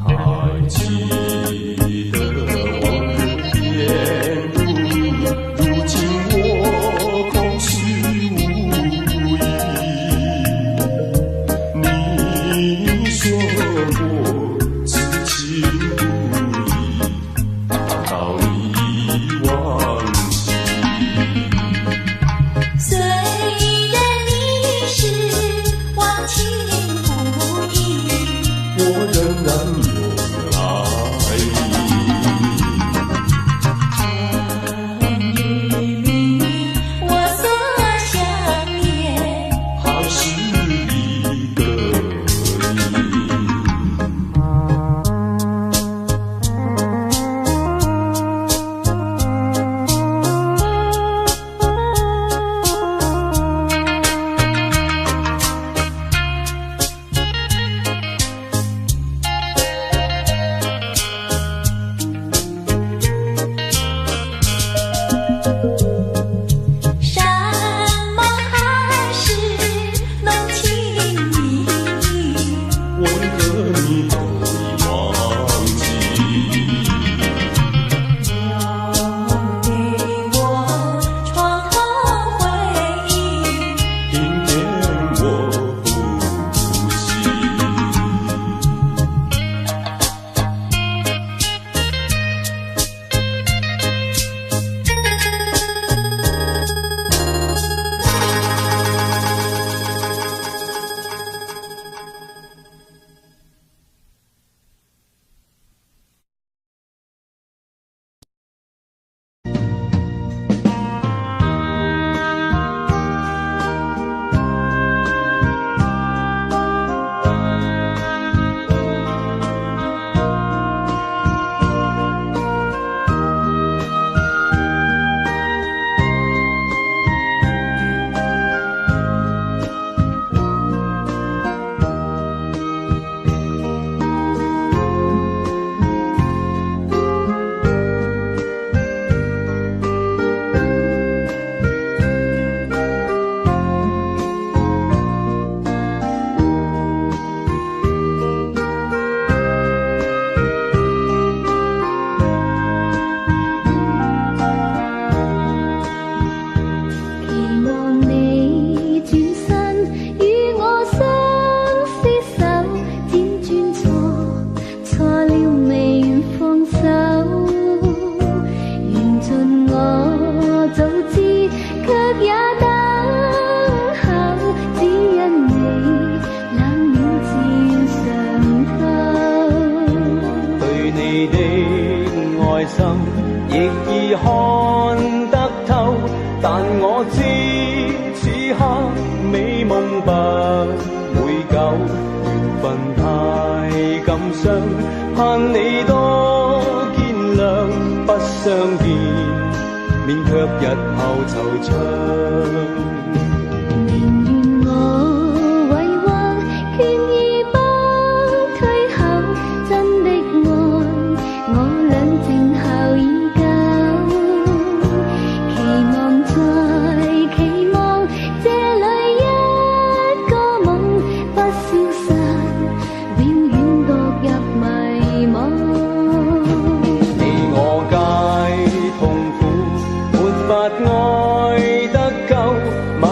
還記得往日甜如蜜，如今我空虛無依。你說過痴情不移，難道你已忘記？雖然你是忘情負義，我仍然有愛意。春雨裡我所想念，還是一個你。山盟海誓，濃情蜜意，為何你都已忘記？留給我創痛回憶。平添我呼吸。期望你轉身與我相廝守，輾轉錯錯了未願放手，緣盡我早知，卻也等候，只因你冷暖自願嘗透。對你的愛心亦已看得透，但我知此刻美夢不會久，緣分太感傷，盼你多見諒，不相見，免卻日後惆悵。寧願我委屈，權宜不退後，真的愛，我倆靜候已久。期望再期望，這裏一個夢不消失，永遠墮入迷惘。你我皆痛苦，沒法愛得夠，萬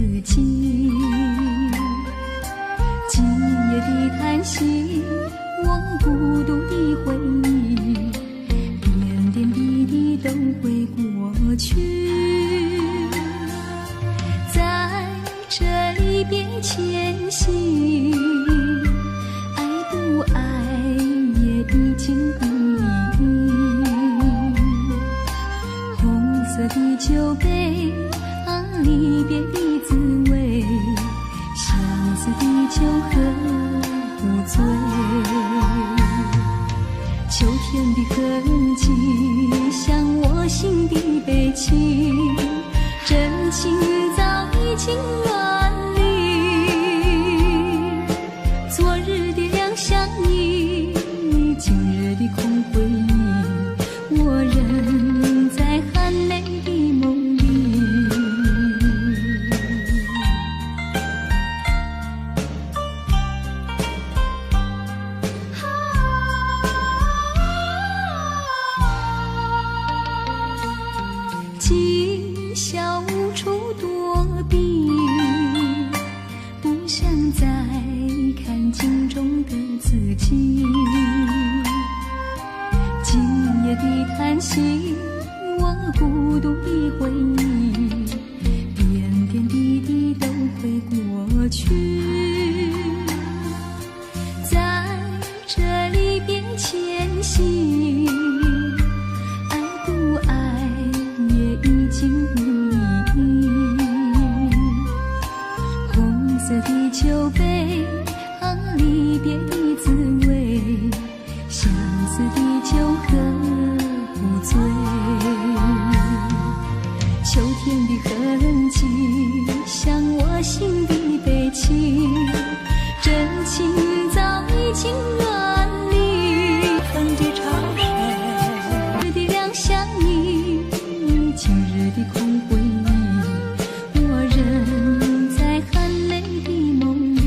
自己。今夜的嘆息，我孤獨的回憶，點點滴滴都會過去。在這離別前夕，愛不愛也已經無意義。紅色的酒杯，啊，離別的滋味，相思的酒喝不醉。秋天的痕跡，像我心的悲戚，真情早已經遠離。昨日的兩相依，今日的空回憶，我仍在含淚的夢裡。今宵無處躲避，不想再看鏡中的自己。今夜的嘆息，我孤獨的回憶，點點滴滴都會過去。在這離別前夕，愛不愛也已經無意義。紅色的酒杯，啊，離別的滋味，相思的酒喝不醉。秋天的痕跡，像我心的悲戚，真情早已經遠離。恨的潮水。日的兩相依，今日的空回憶，我仍在含淚的夢裡。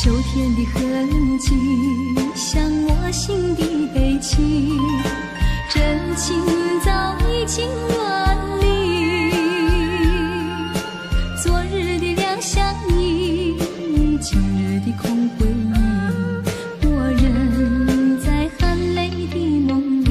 秋天的痕跡，像我心的悲戚，真情早已經遠離。昨日的兩相依，今日的空回憶，我仍在含淚的夢裡。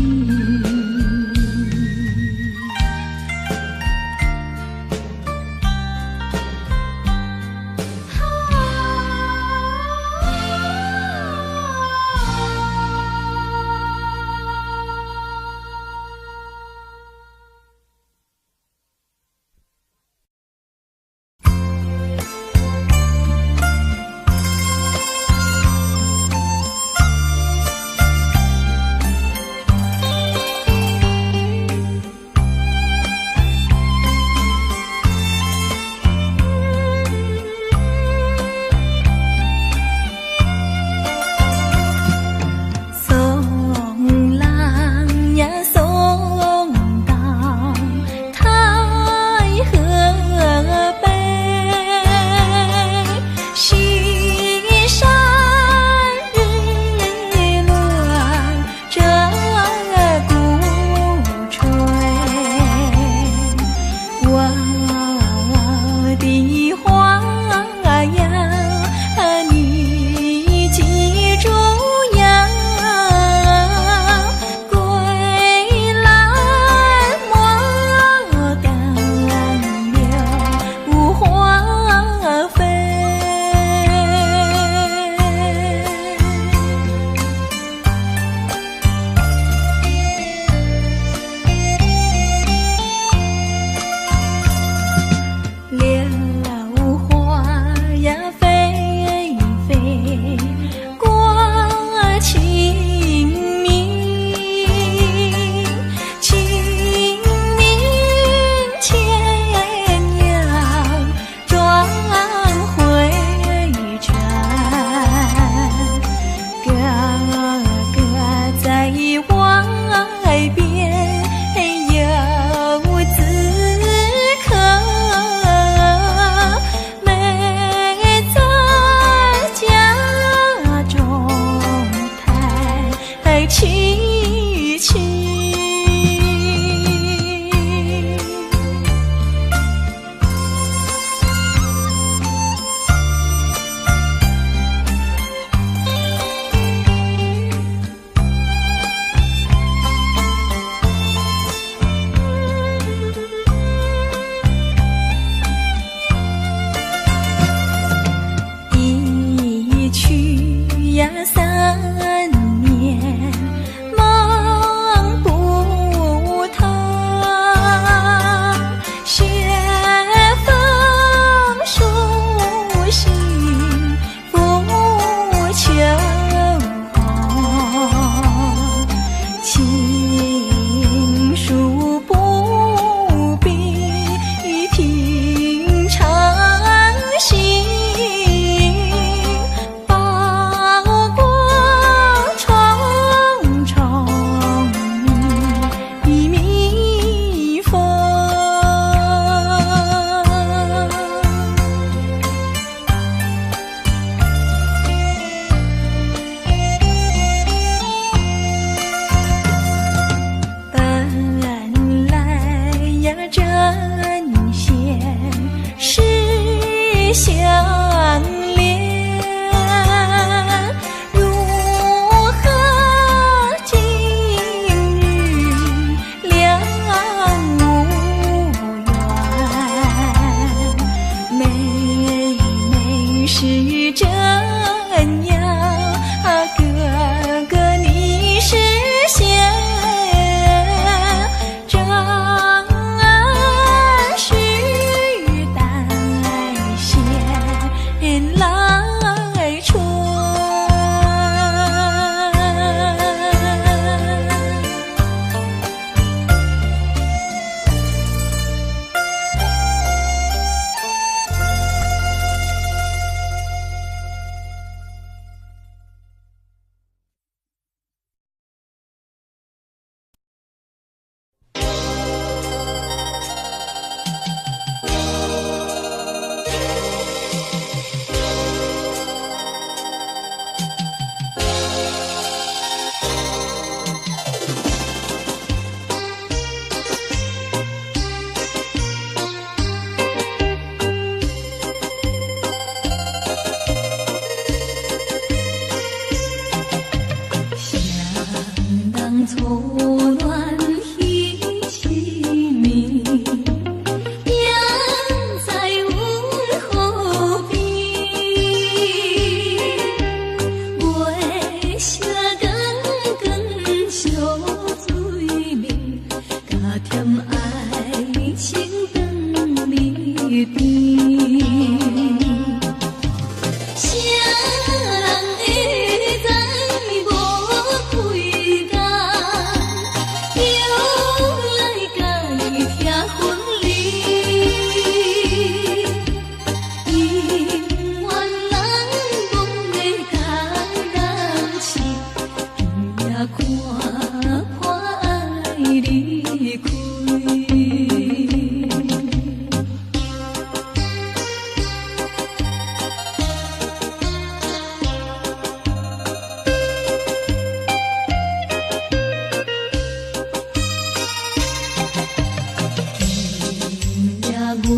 袂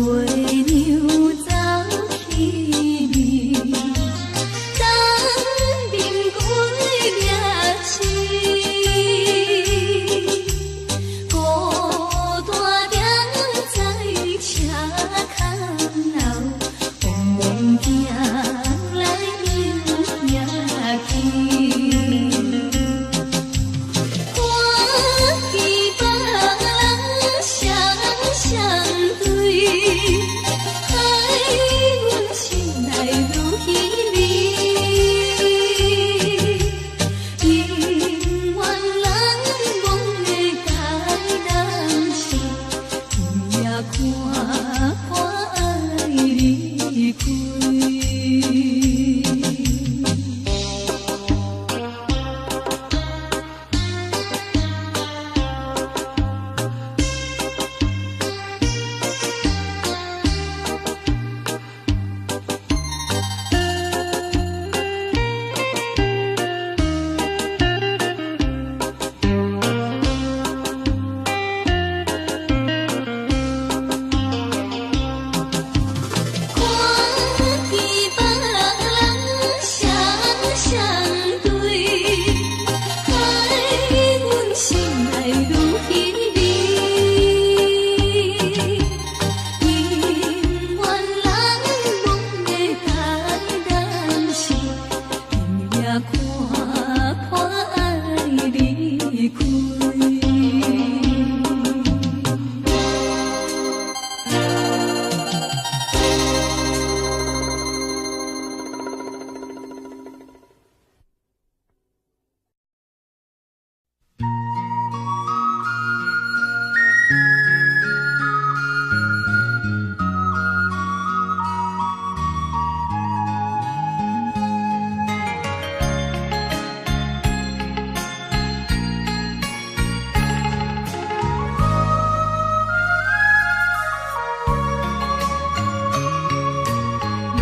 讓走去味，當面鬼掠死，孤單踮在車空後，茫茫行來又行去。看見別人雙雙對，害阮心內愈稀微。永遠難忘的台南市，天也看看愛離開。看見別人雙雙對，害阮心內愈稀微。永遠難忘的台南市，日夜看看愛離開。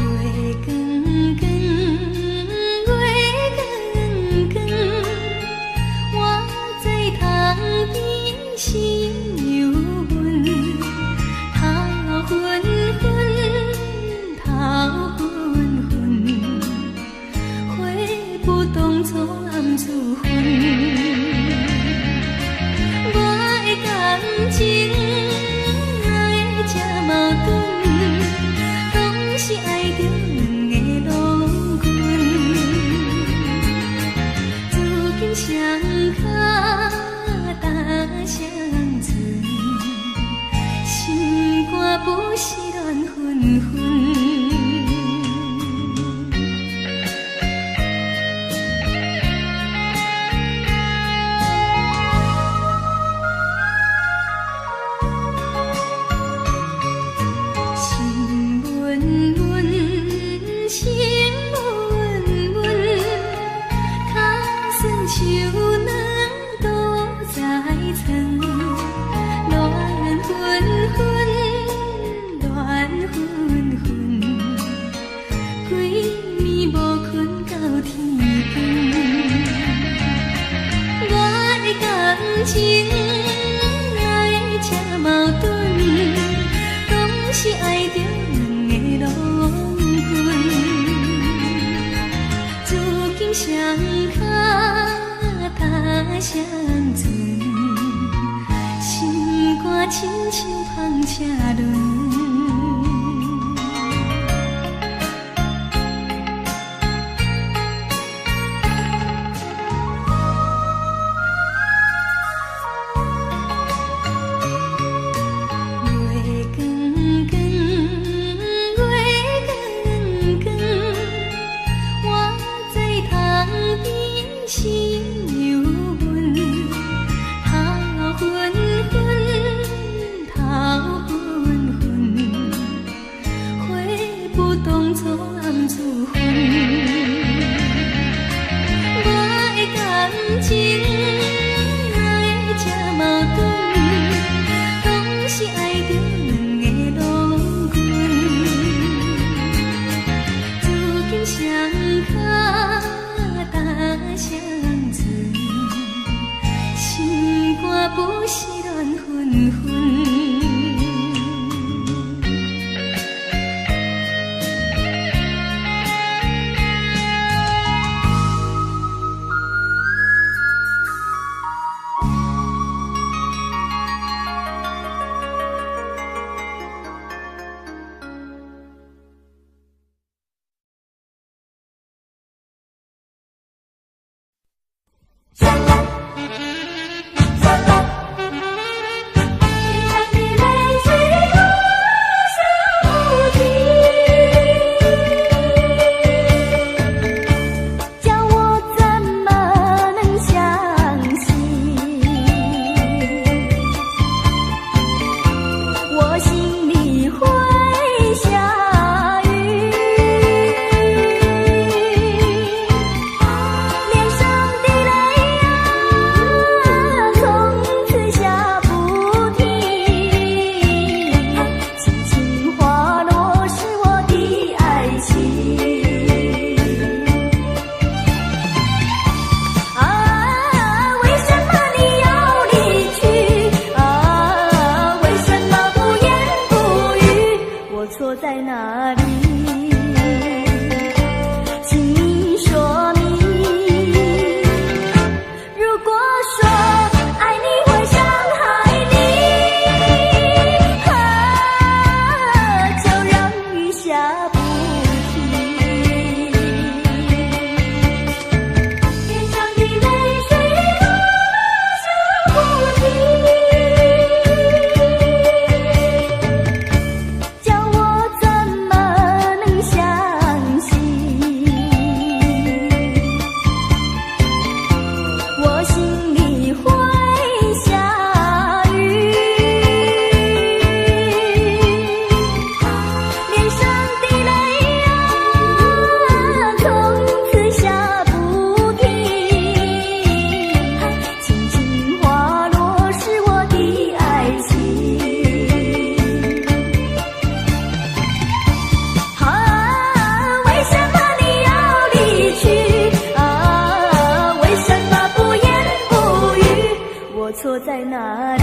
月光光，月光光，我在窗邊心又悶，頭昏昏，頭昏昏，回不當初暗處分。我的感情哪會這矛盾？總是愛著兩个郎君，如今雙跤踏雙船，心肝不是亂紛紛。心悶悶，心悶悶，跤酸手軟倒在床，亂紛紛，亂紛紛，規暝無睏到天光。我的感情哪會這矛盾？總是愛著兩个郎君，如今雙跤踏雙船，心肝親像芳車輪。月光光，月光光，我在窗邊心又悶，頭昏昏，頭昏昏，回不當初暗處分。我的感情哪會這矛盾？總是愛著兩个郎君，如今雙跤踏雙船，心肝不是亂紛紛。脸上的淚水落下不停，叫我怎麼能相信？我心裡會下雨，臉上的淚啊，從此下不停，輕輕滑落是我的愛情。啊，為什麼你要離去？啊，為什麼不言不語？我錯在哪裡？請你說明。如果說愛你會傷害你，啊，就讓雨下不停。臉上的淚水落下不停，叫我怎麼能相信？我心裡會下雨，臉上的淚啊，從此下不停，輕輕滑落是我的愛情。啊，為什麼你要離去？啊，為什麼不言不語？我錯在哪裡？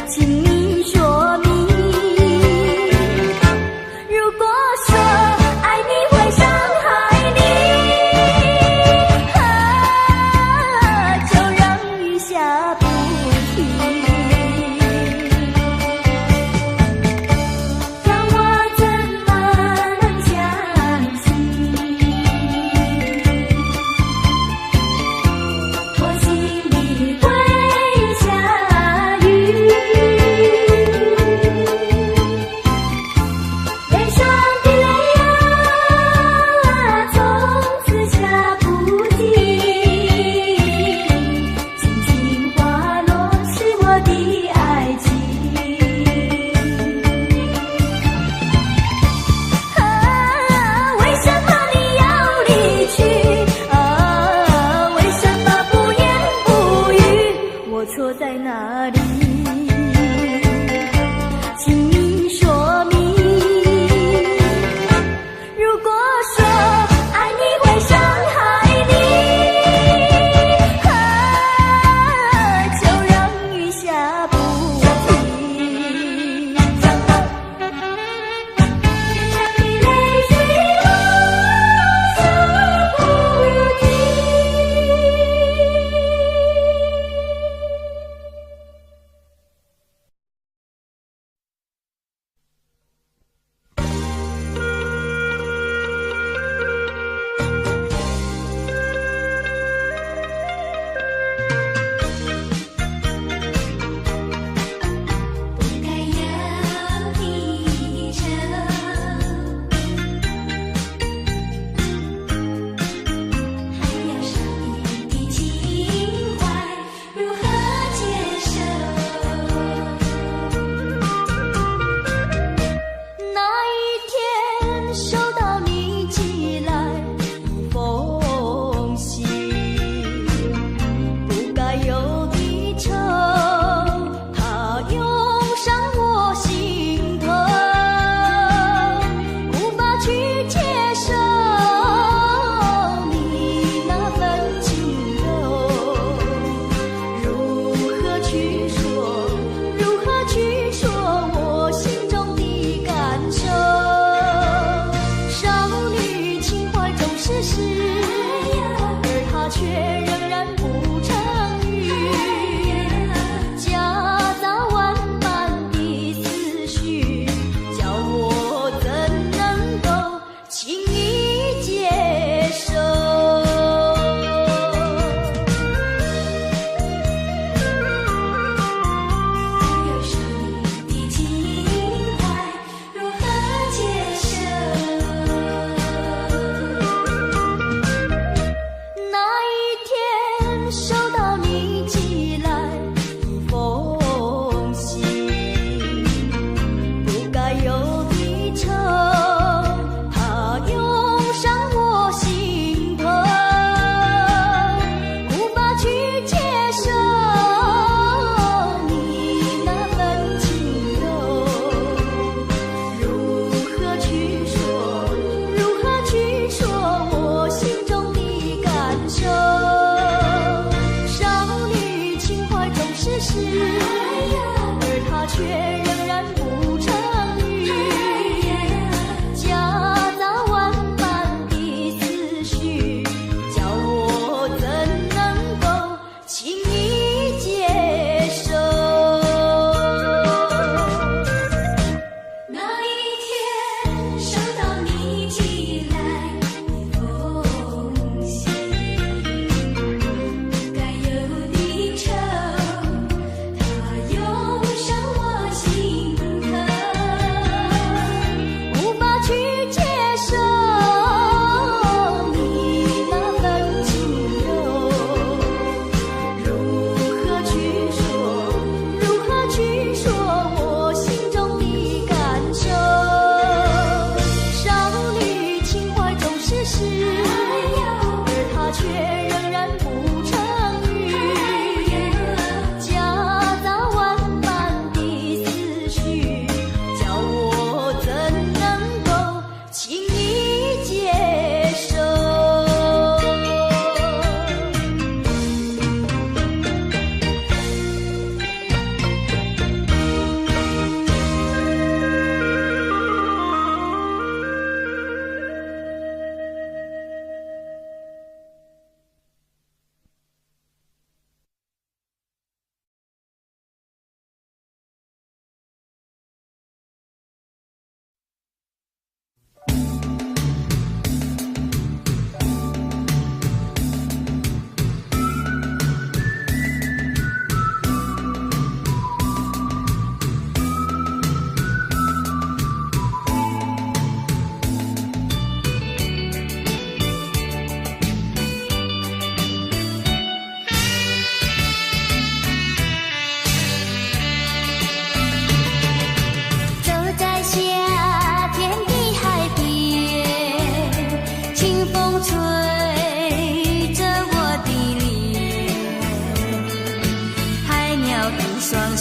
請你說明。如果說愛你會傷害你，啊，就讓雨下不停。叫我怎麼能相信？我心裡會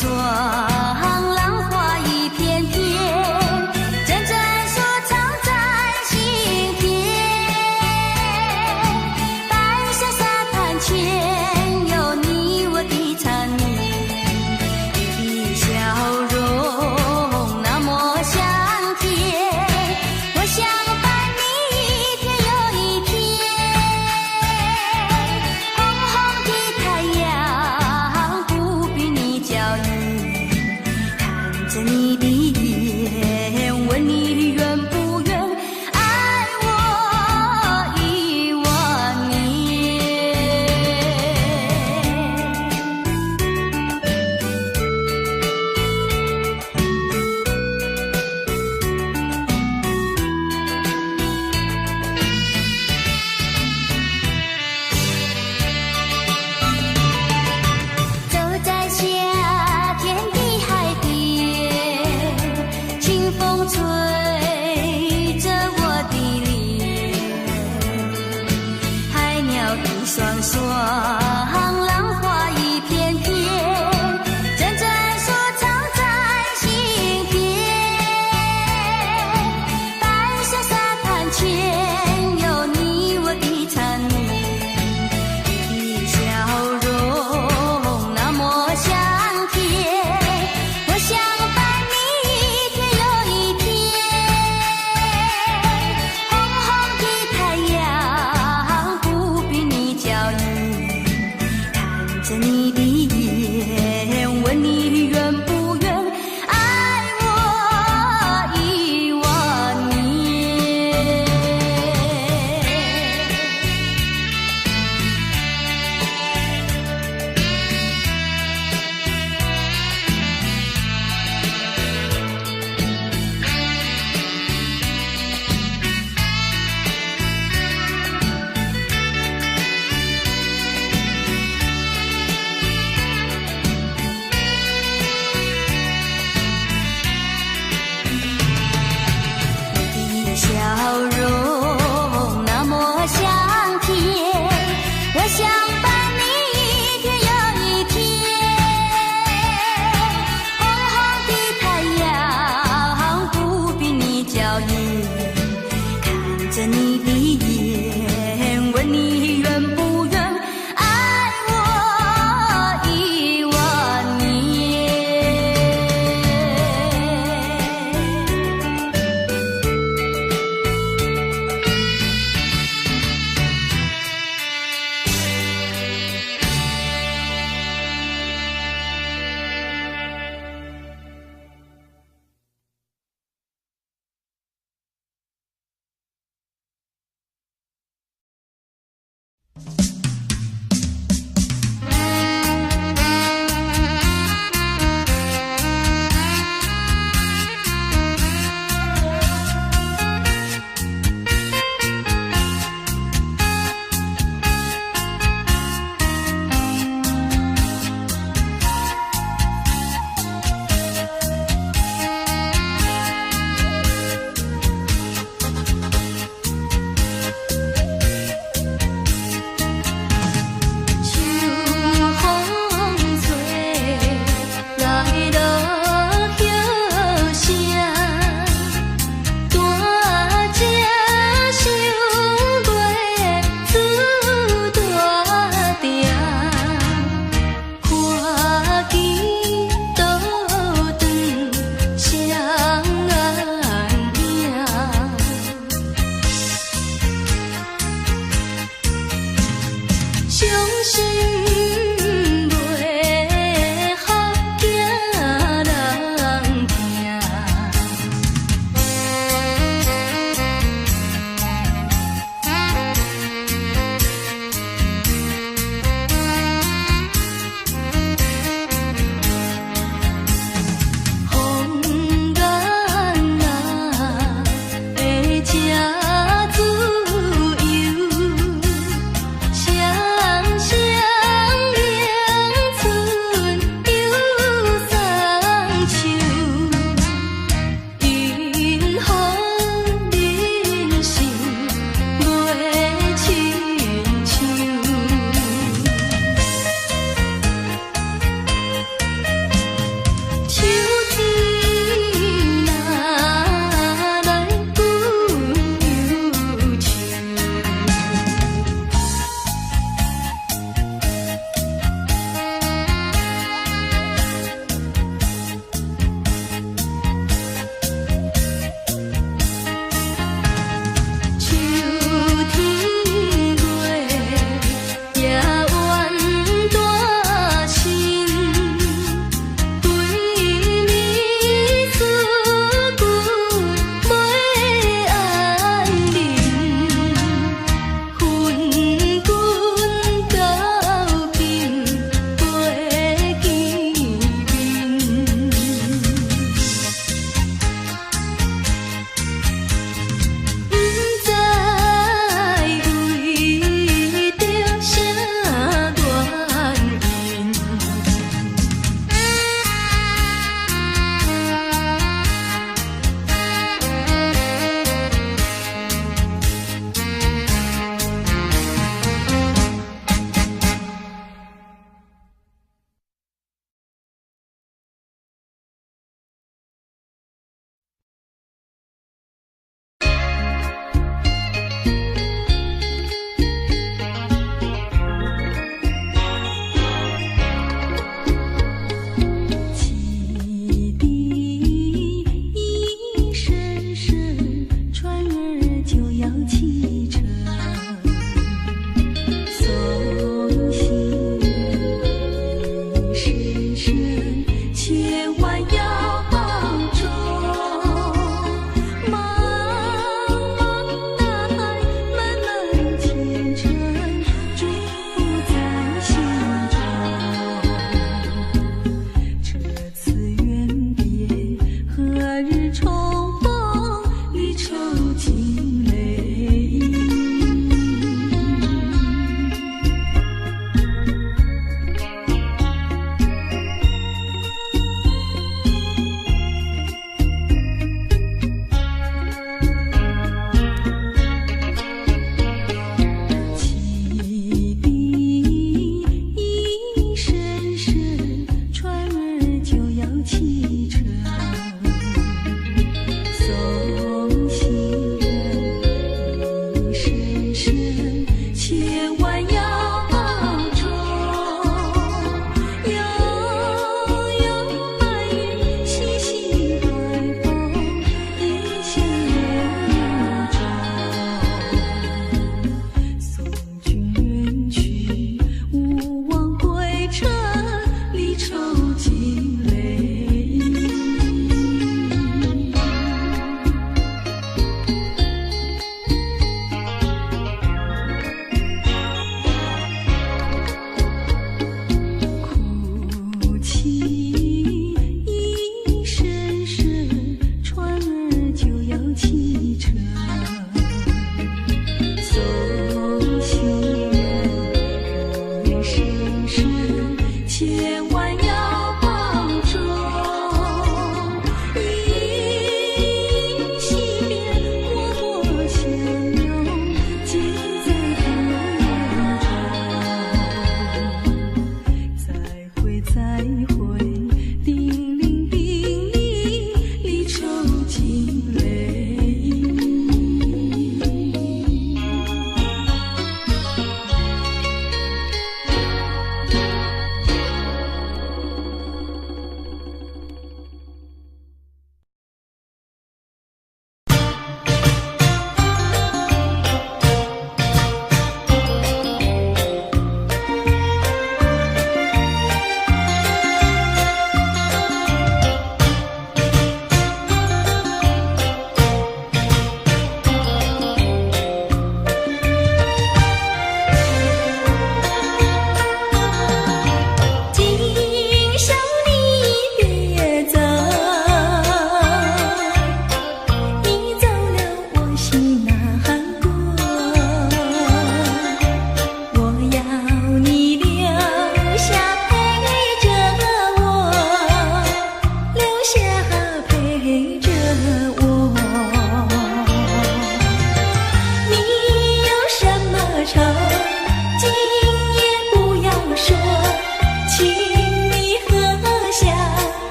双，浪花一片片，陣陣酥草在心田。白色沙灘前有你我的纏綿，你的笑容那麼香甜，我想伴你一天又一天。紅紅的太陽不比你嬌豔，看著你的眼，問你願不願愛我一萬年。走在夏天的海邊，清風吹著我的臉，海鳥一雙雙，浪花一片片，陣陣酥草在心田。白色沙灘前有你我的纏綿，你的笑容那麼香甜，我想伴你一天又一天。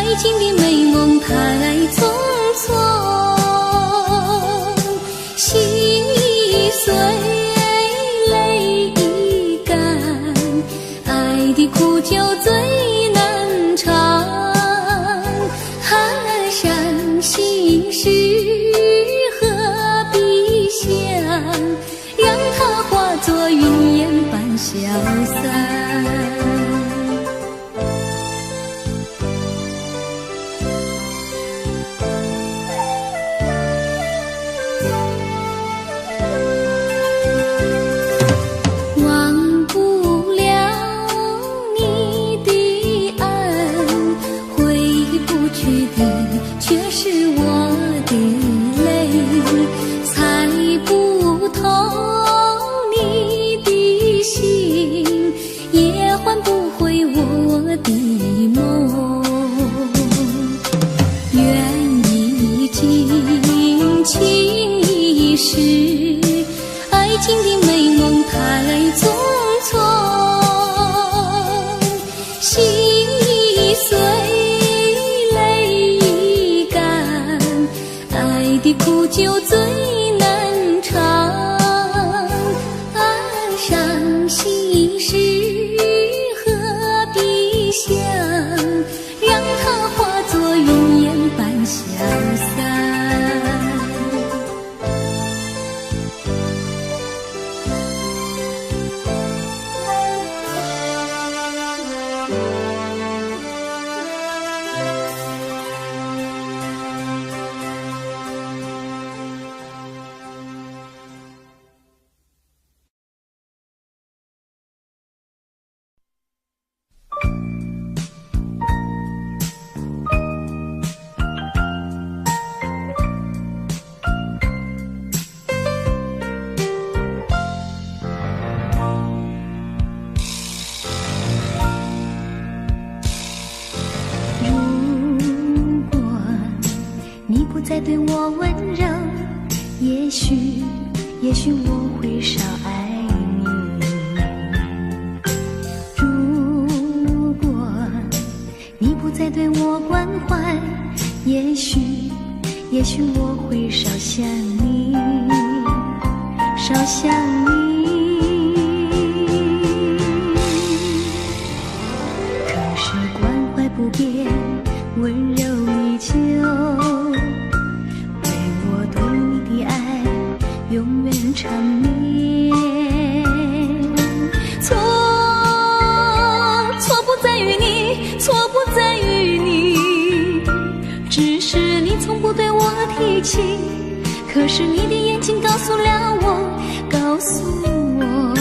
愛情的美夢太匆匆，心已碎，淚已乾，愛的苦酒最難嘗。傷心事何必想，讓它化作雲煙般消散。忘不了你的愛，回不去的卻是我的淚，猜不透你的心，也換不回我的夢。緣已盡，情已逝，愛情的美夢太匆匆，心已碎，淚已乾，愛的苦酒最難嘗。傷心事何必想，讓它化作雲煙般消散。如果你不再對我溫柔，也許，也許我會少愛你。如果你不再對我關懷，也許，也許我會少想你，少想你。可是關懷不變，溫柔依舊，為我對你的愛永遠纏綿。錯，錯不在於你，錯不在於你，只是你從不對我提起，可是你的眼睛告訴了我，告訴我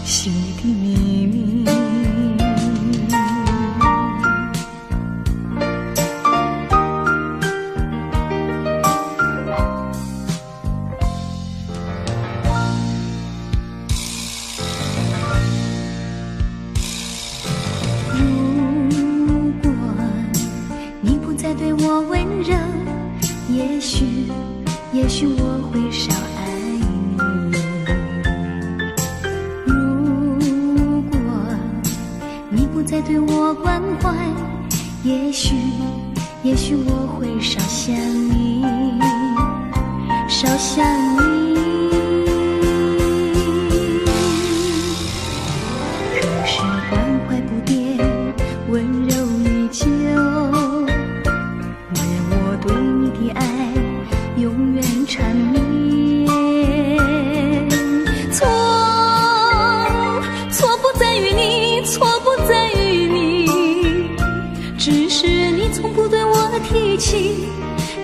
心裡的秘密。如果你不再對我溫柔，也許，也許我會少愛你。如果你不再對我關懷，也許，也許我會少想你，少想你。可是關懷不變，溫柔依舊，為我對你的愛永遠纏綿。錯，錯不在於你，錯不在於你，只是你從不對我提起，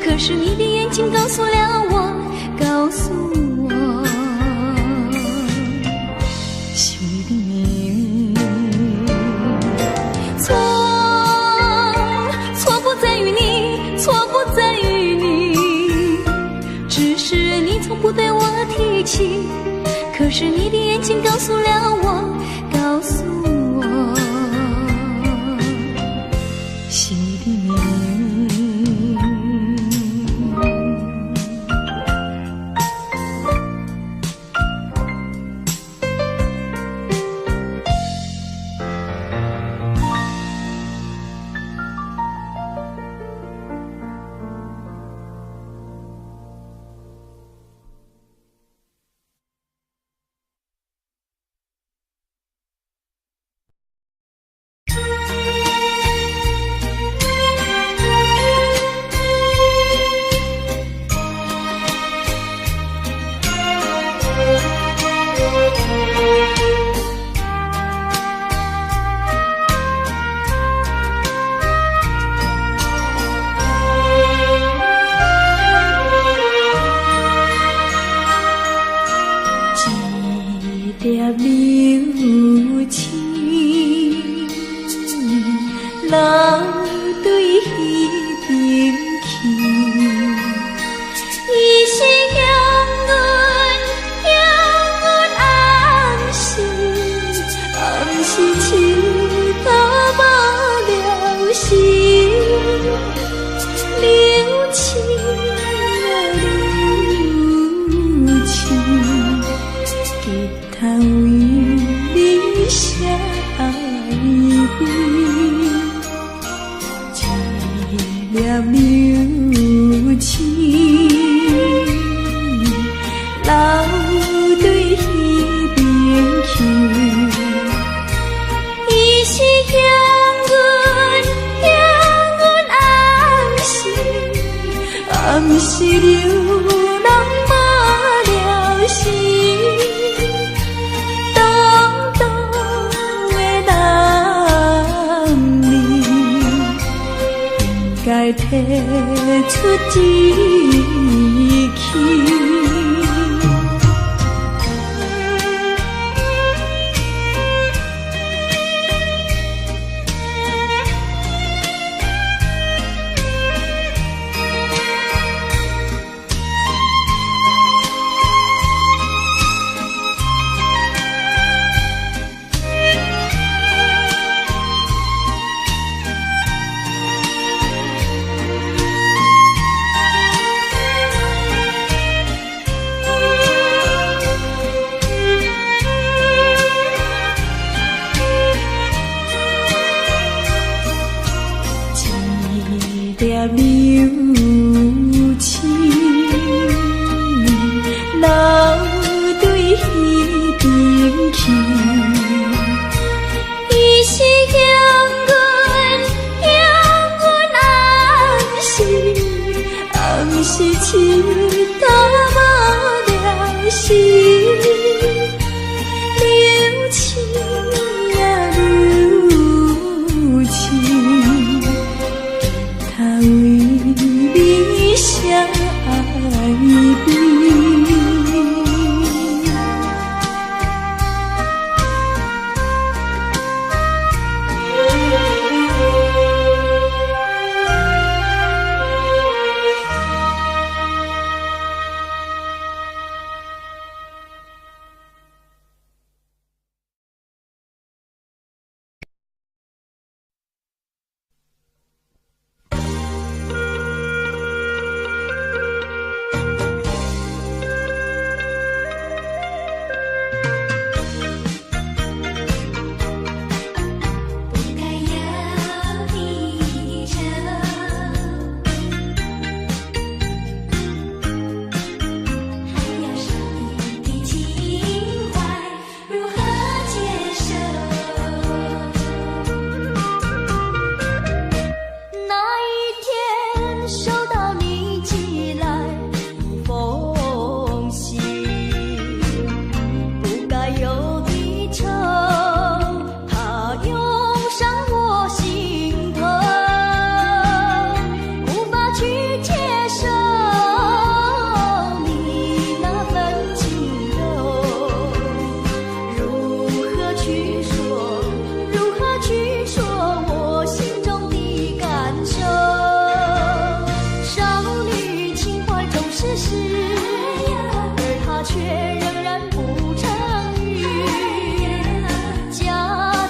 可是你的眼睛告訴了我，告訴我心裡的秘密。錯，錯不在於你，錯不在於你，只是你從不對我提起，可是你的眼睛告訴了我，告訴我心裡的秘密。留對彼邊去。伊是幸運，幸運，暗是暗是痴到無了時，留情啊留情，吉他為你寫愛悲，一粒流星留對彼邊去。伊是幸運，幸運，暗是暗是流人無了時，當當的男兒應該提出志氣。一粒流星留對彼邊去。伊是幸運，幸運，暗是暗是痴到無了時，留情啊留情，吉他為你寫愛悲。不該有離愁，還有少女的情懷，如何接受？那一天收到你寄來一封信，不該有的愁，它湧上我心頭，無法去接受你那份情柔。如何去說？如何去說我心中的感受？少女情懷總是詩，而她卻仍然不成語，夾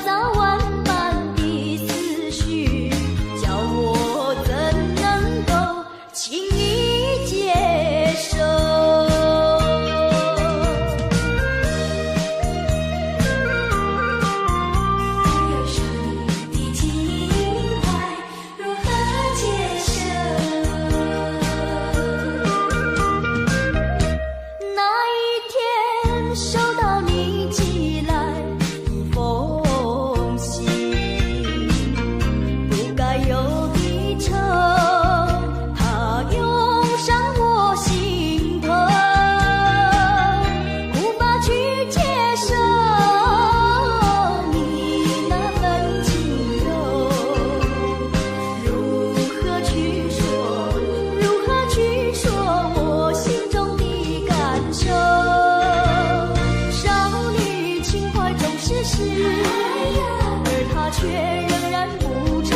雜萬般的思緒，叫我怎能夠輕易接受？還有少女的情懷，如何接受？那一天收到你寄來一封信，不該有的愁，它湧上我心頭，無法去接受你那份情柔。如何去說？如何去說我心中的感受？少女情懷總是詩，而她卻仍然不成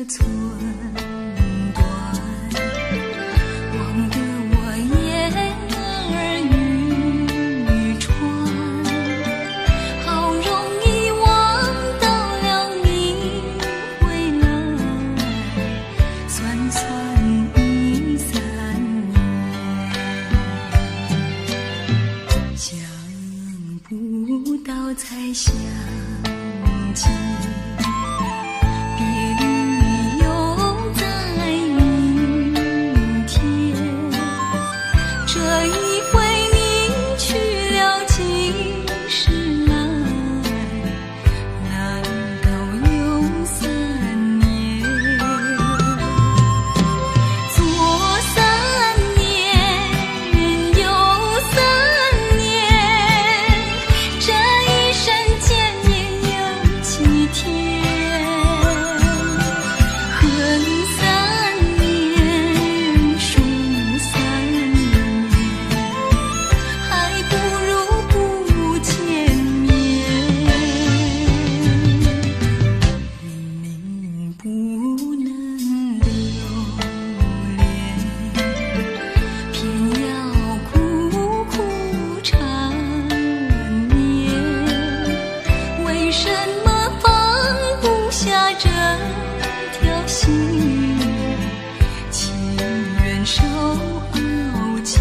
寸斷，望得我眼兒欲穿，好容易望到了你回來，算算已三年，想不到再相見。別離又在明天，這一回你去了幾時來？難道又三年？左三年，右三年，這一生見面有幾天？恨三年，數三年，還不如不見面。明明不能留戀，偏要苦苦纏綿。為什麼放不下這條心？情願受熬煎。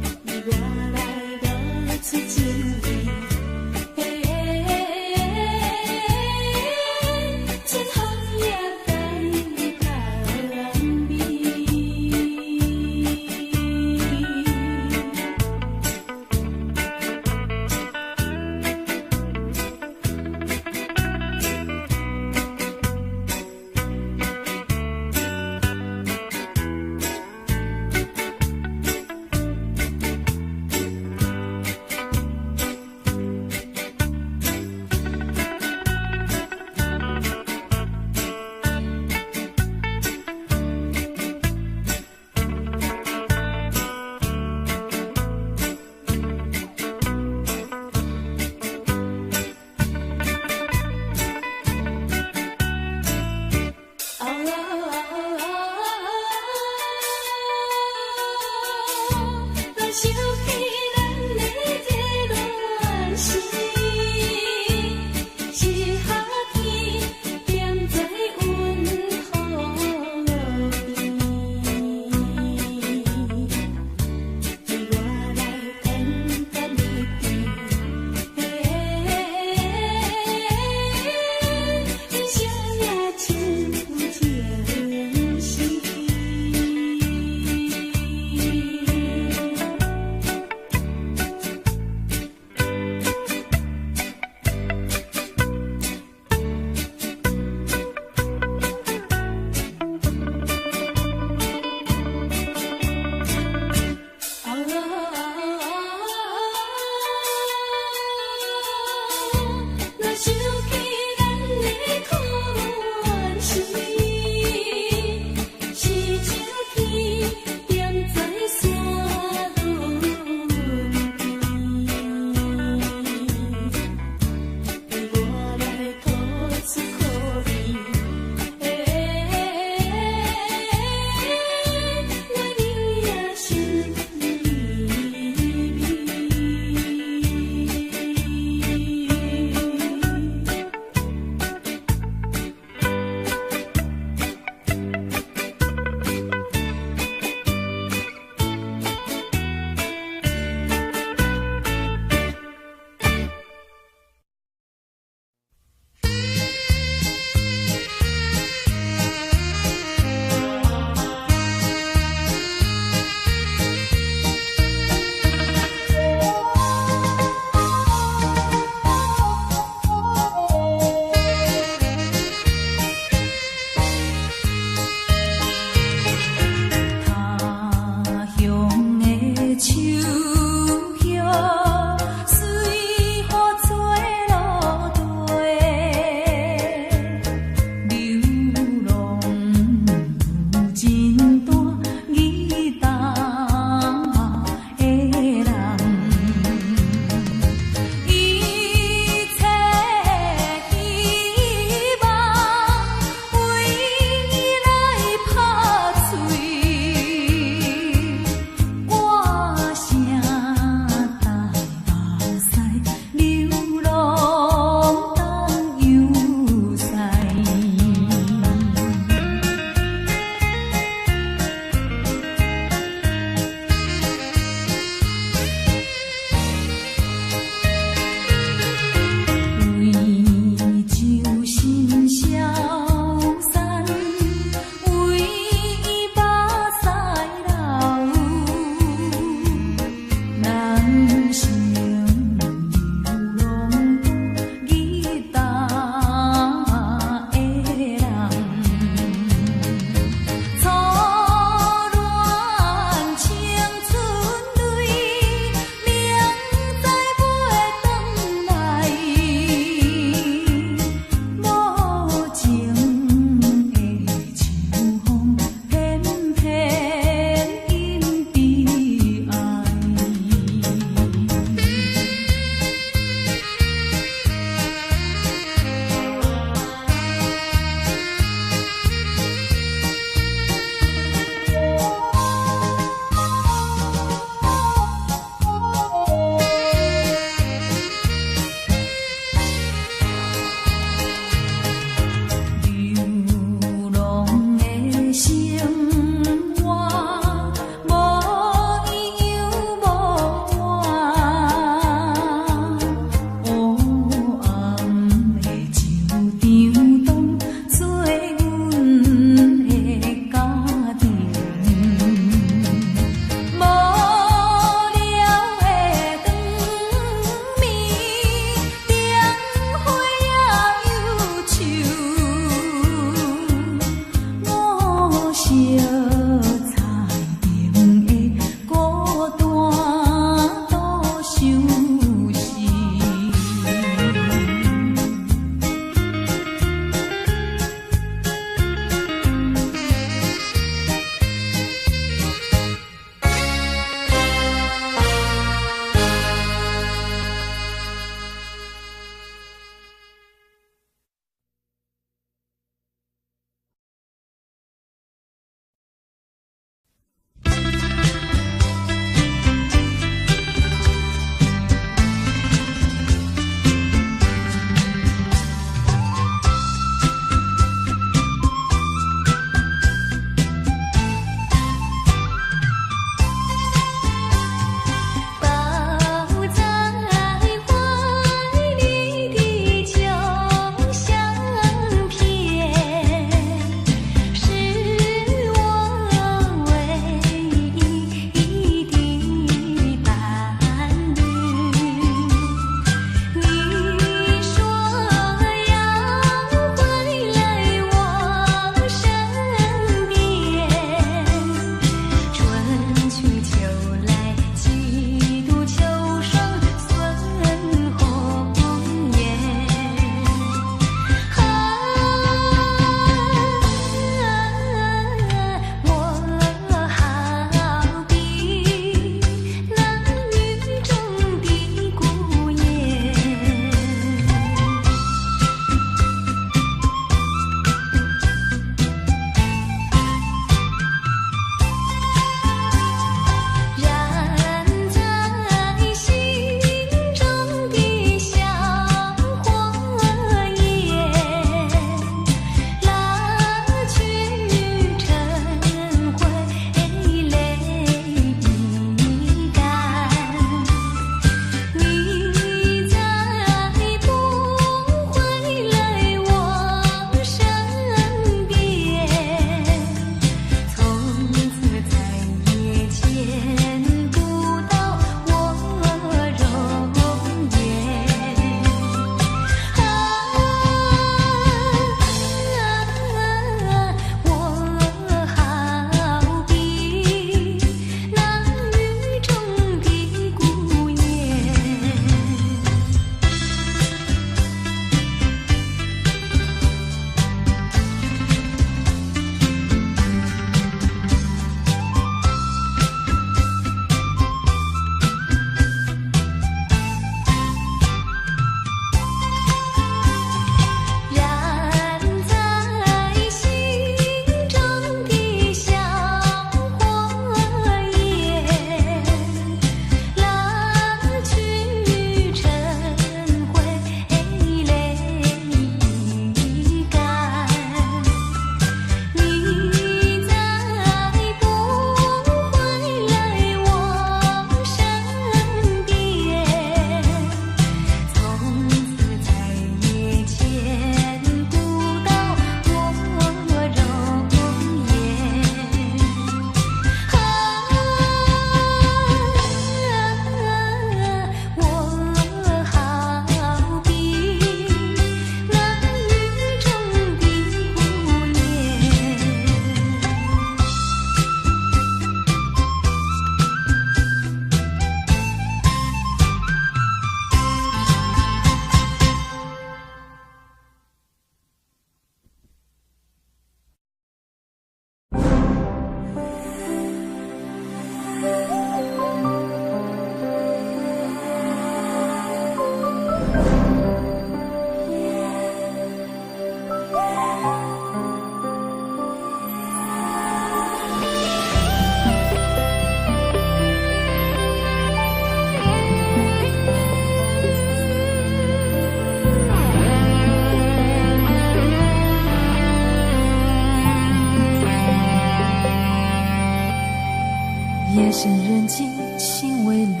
深人靜，情未了，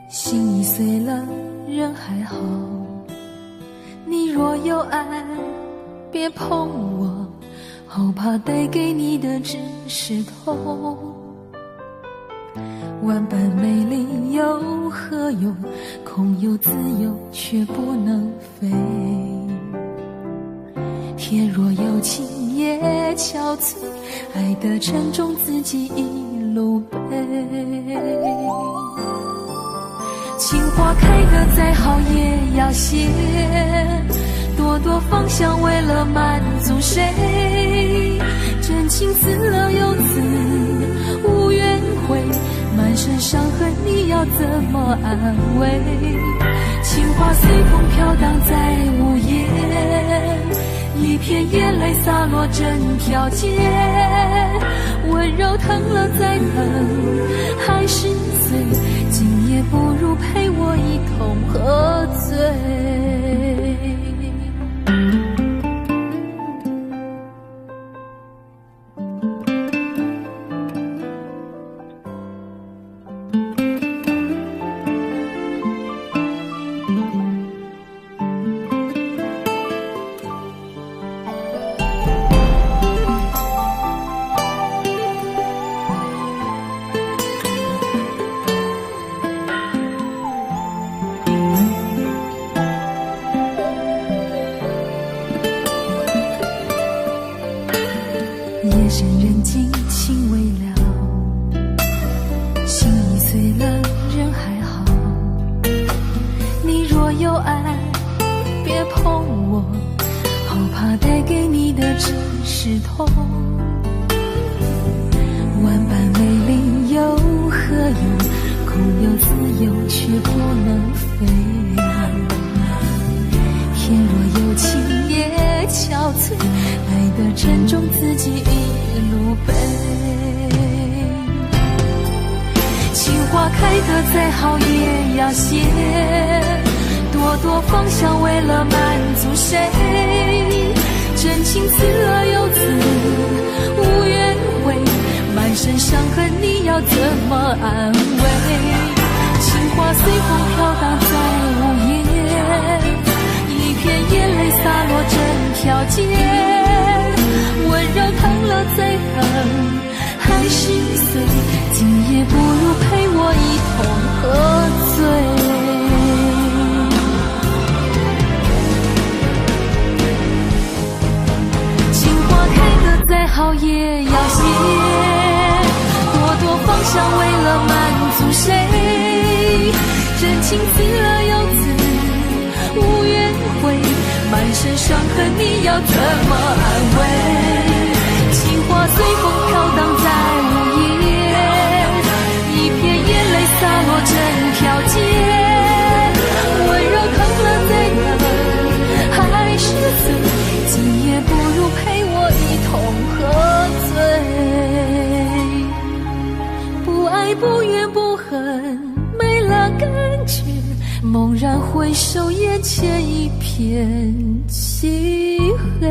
心已碎了，人還好。你若有愛，別碰我，好怕帶給你的只是痛。萬般美麗有何用？空有自由卻不能飛。天若有情也憔悴，愛的沉重自己一路背。情花開得再好也要謝，朵朵芳香為了滿足誰？真情刺了又刺，無怨悔，滿身傷痕你要怎麼安慰？情花隨風飄蕩在午夜，一片眼淚灑落整條街，溫柔疼了再疼還是碎，今夜不如陪我一同喝醉。夜深人靜，情未了，心已碎了，人還好。你若有愛，別碰我，好怕帶給你的只是痛。萬般美麗有何用？空有自由卻不能飛。天若有情也憔悴，愛的沉重自己一路背。情花開得再好也要謝，朵朵芳香為了滿足誰？真情刺了又刺，無怨悔，滿身傷痕你要怎麼安慰？情花隨風飄蕩在午夜，一片眼淚灑落整條街，溫柔疼了再疼還是碎，今夜不如陪我一同喝醉。情花開得再好也要謝，朵朵芳香為了滿足誰？真情刺了又刺，無怨悔，滿身傷痕你要怎麼安慰？情花隨風飄蕩在午夜，一片眼淚灑落整條街，溫柔疼了再疼還是碎，今夜不如陪我一同喝醉。不愛不怨不恨，沒了感覺，猛然回首，眼前一片漆黑。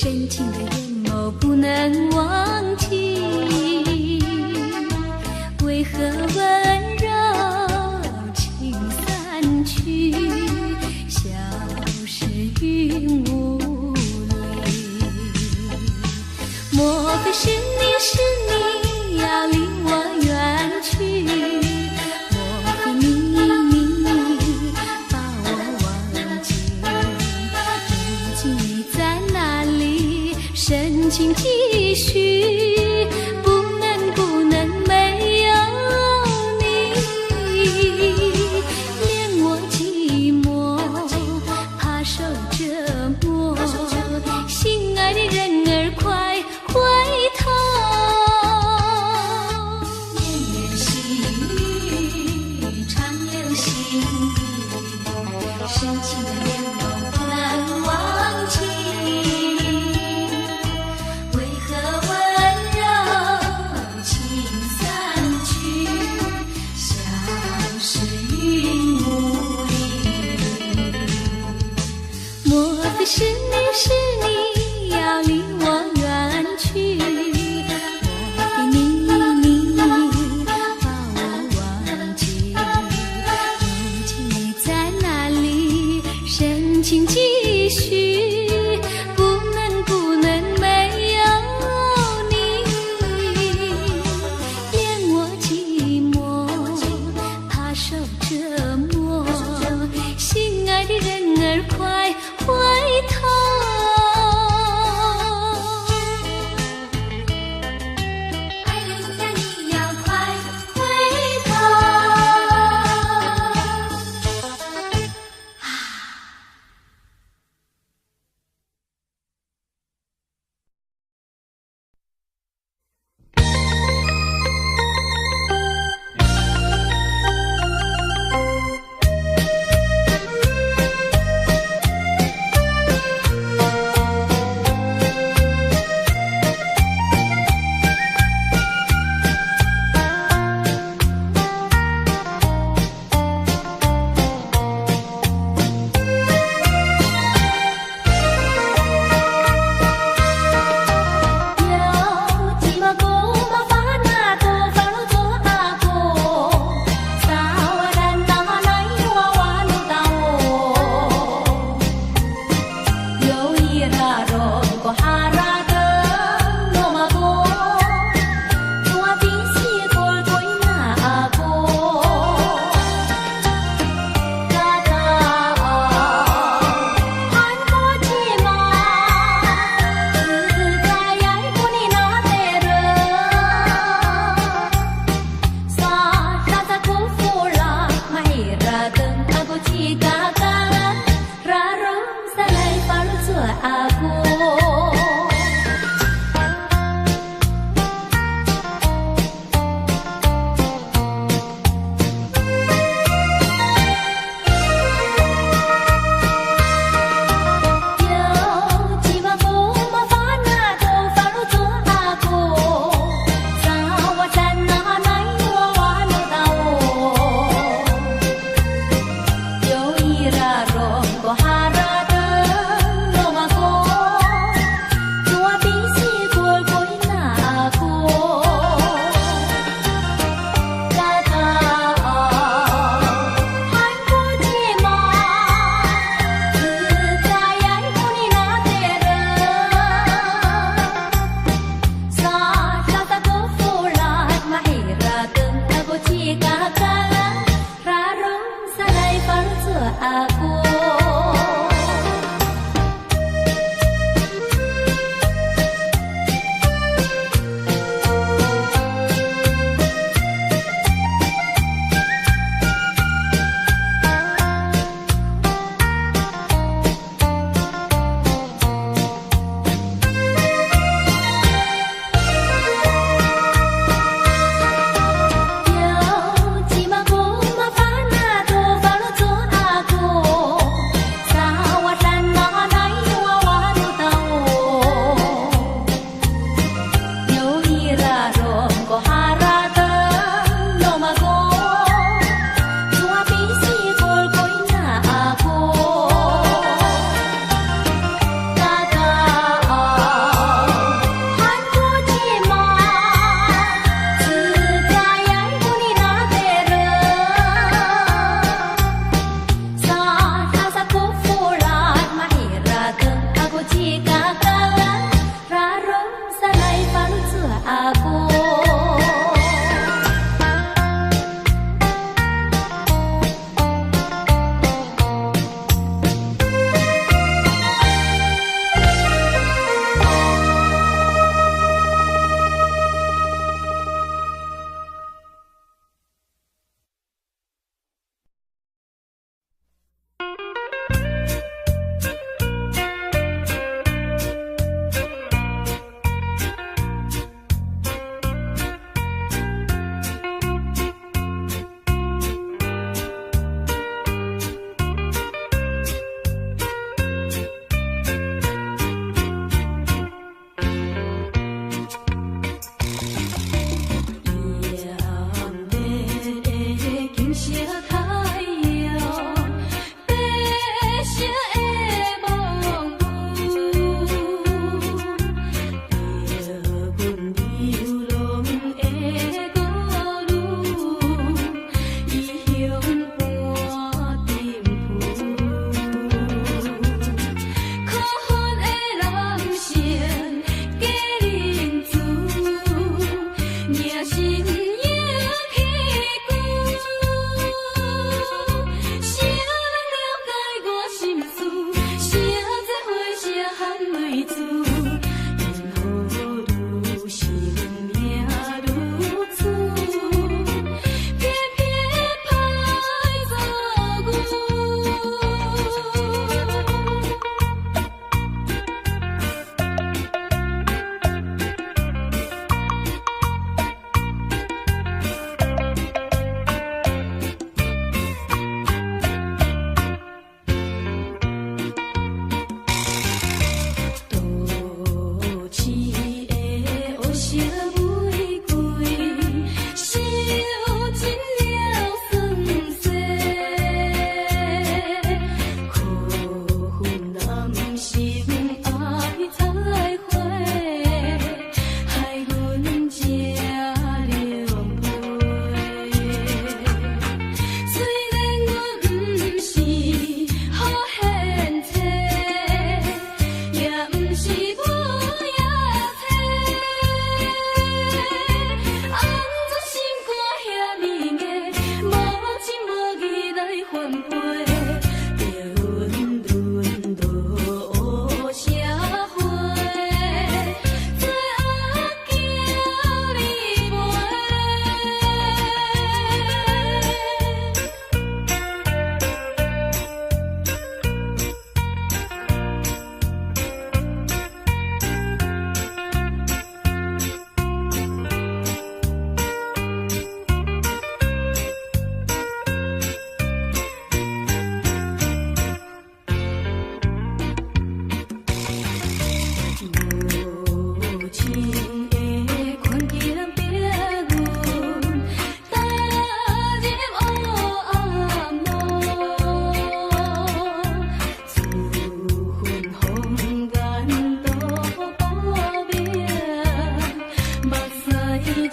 深情的眼眸不能忘記，為何溫柔情散去，消失雲霧裡？莫非是你是你要離我遠去？莫非你你把我忘記？如今你在哪裡？深情繼續，不能不能沒有你，憐我寂寞，怕受折磨，心愛的人兒快回頭。綿綿細雨長留心底，深情的眼眸不能忘記，為何溫柔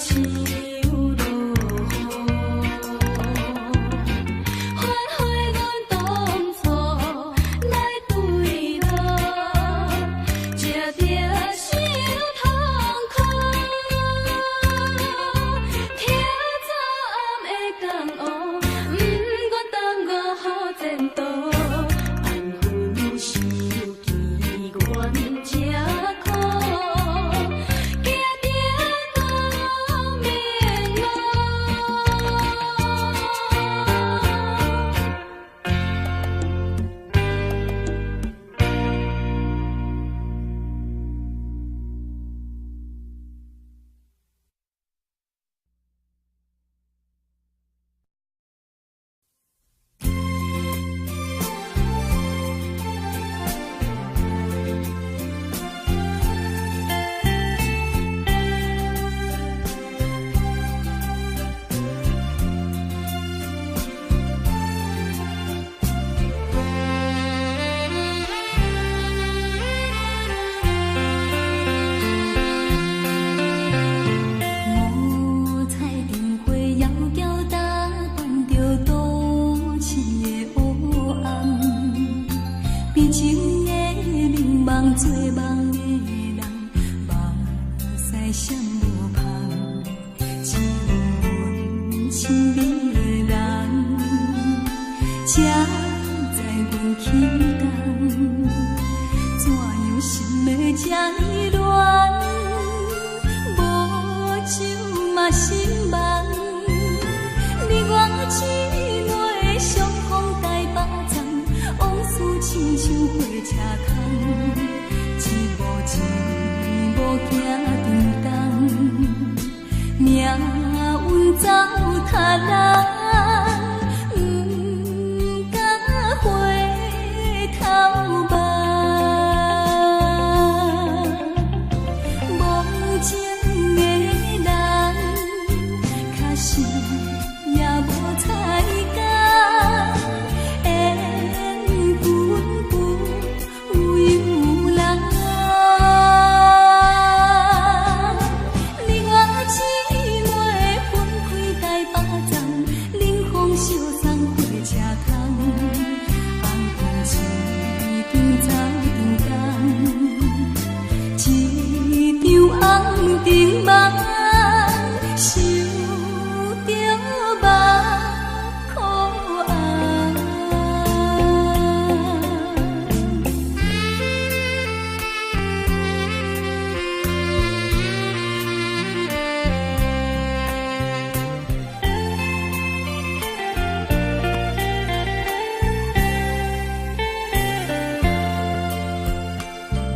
像落雨。反悔阮當初來對路，這著傷痛苦。聽昨暗的江湖，毋願耽誤好前途。緣分傷機緣這苦，行著光明路。五彩燈火遙遙打扮著都市的黑暗，悲情的眠夢做夢的人，目屎閃無芳，只有阮親美的人，才知阮起工，怎樣心會這呢亂？無酒嘛心茫，你我姊妹相逢台北站，往事親像火車空，一步一步行長冬，命運糟蹋人，毋敢回頭望。無情的人，確實也無彩工，緣分不由人。你我姊妹分開台北站，冷風相送火車窗，紅燈一張走長冬，一場紅燈夢，想著目眶紅。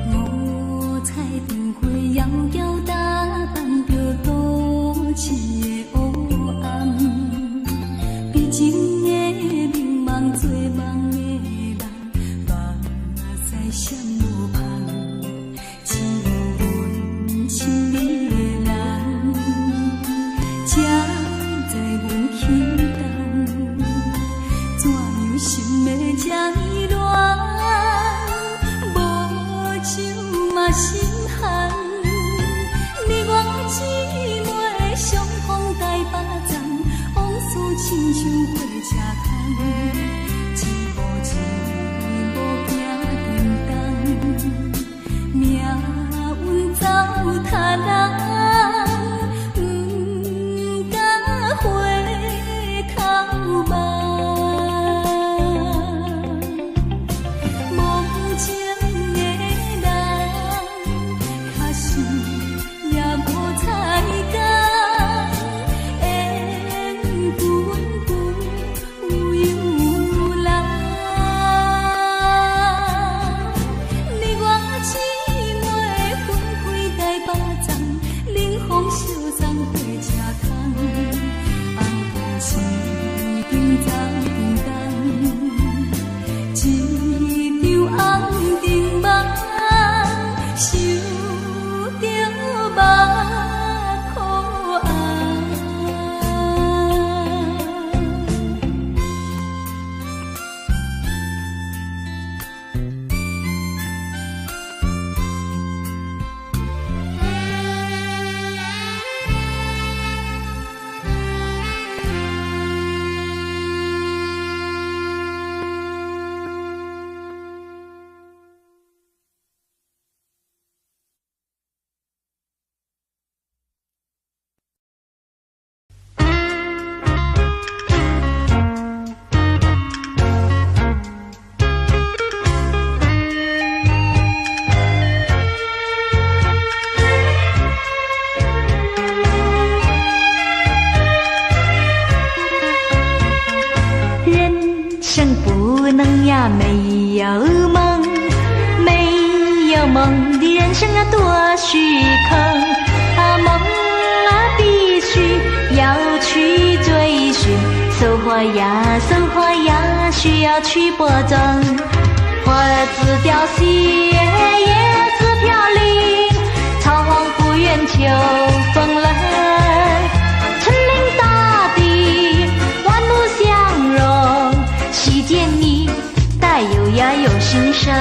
五彩燈火遙遙打扮著都有夢，沒有夢的人生啊多虛空。啊夢啊必須要去追尋，收穫呀收穫呀需要去播種。花子凋謝，葉子飄零，草黃不厭秋風冷。春臨大地，萬物相融，喜見你帶有呀有新生。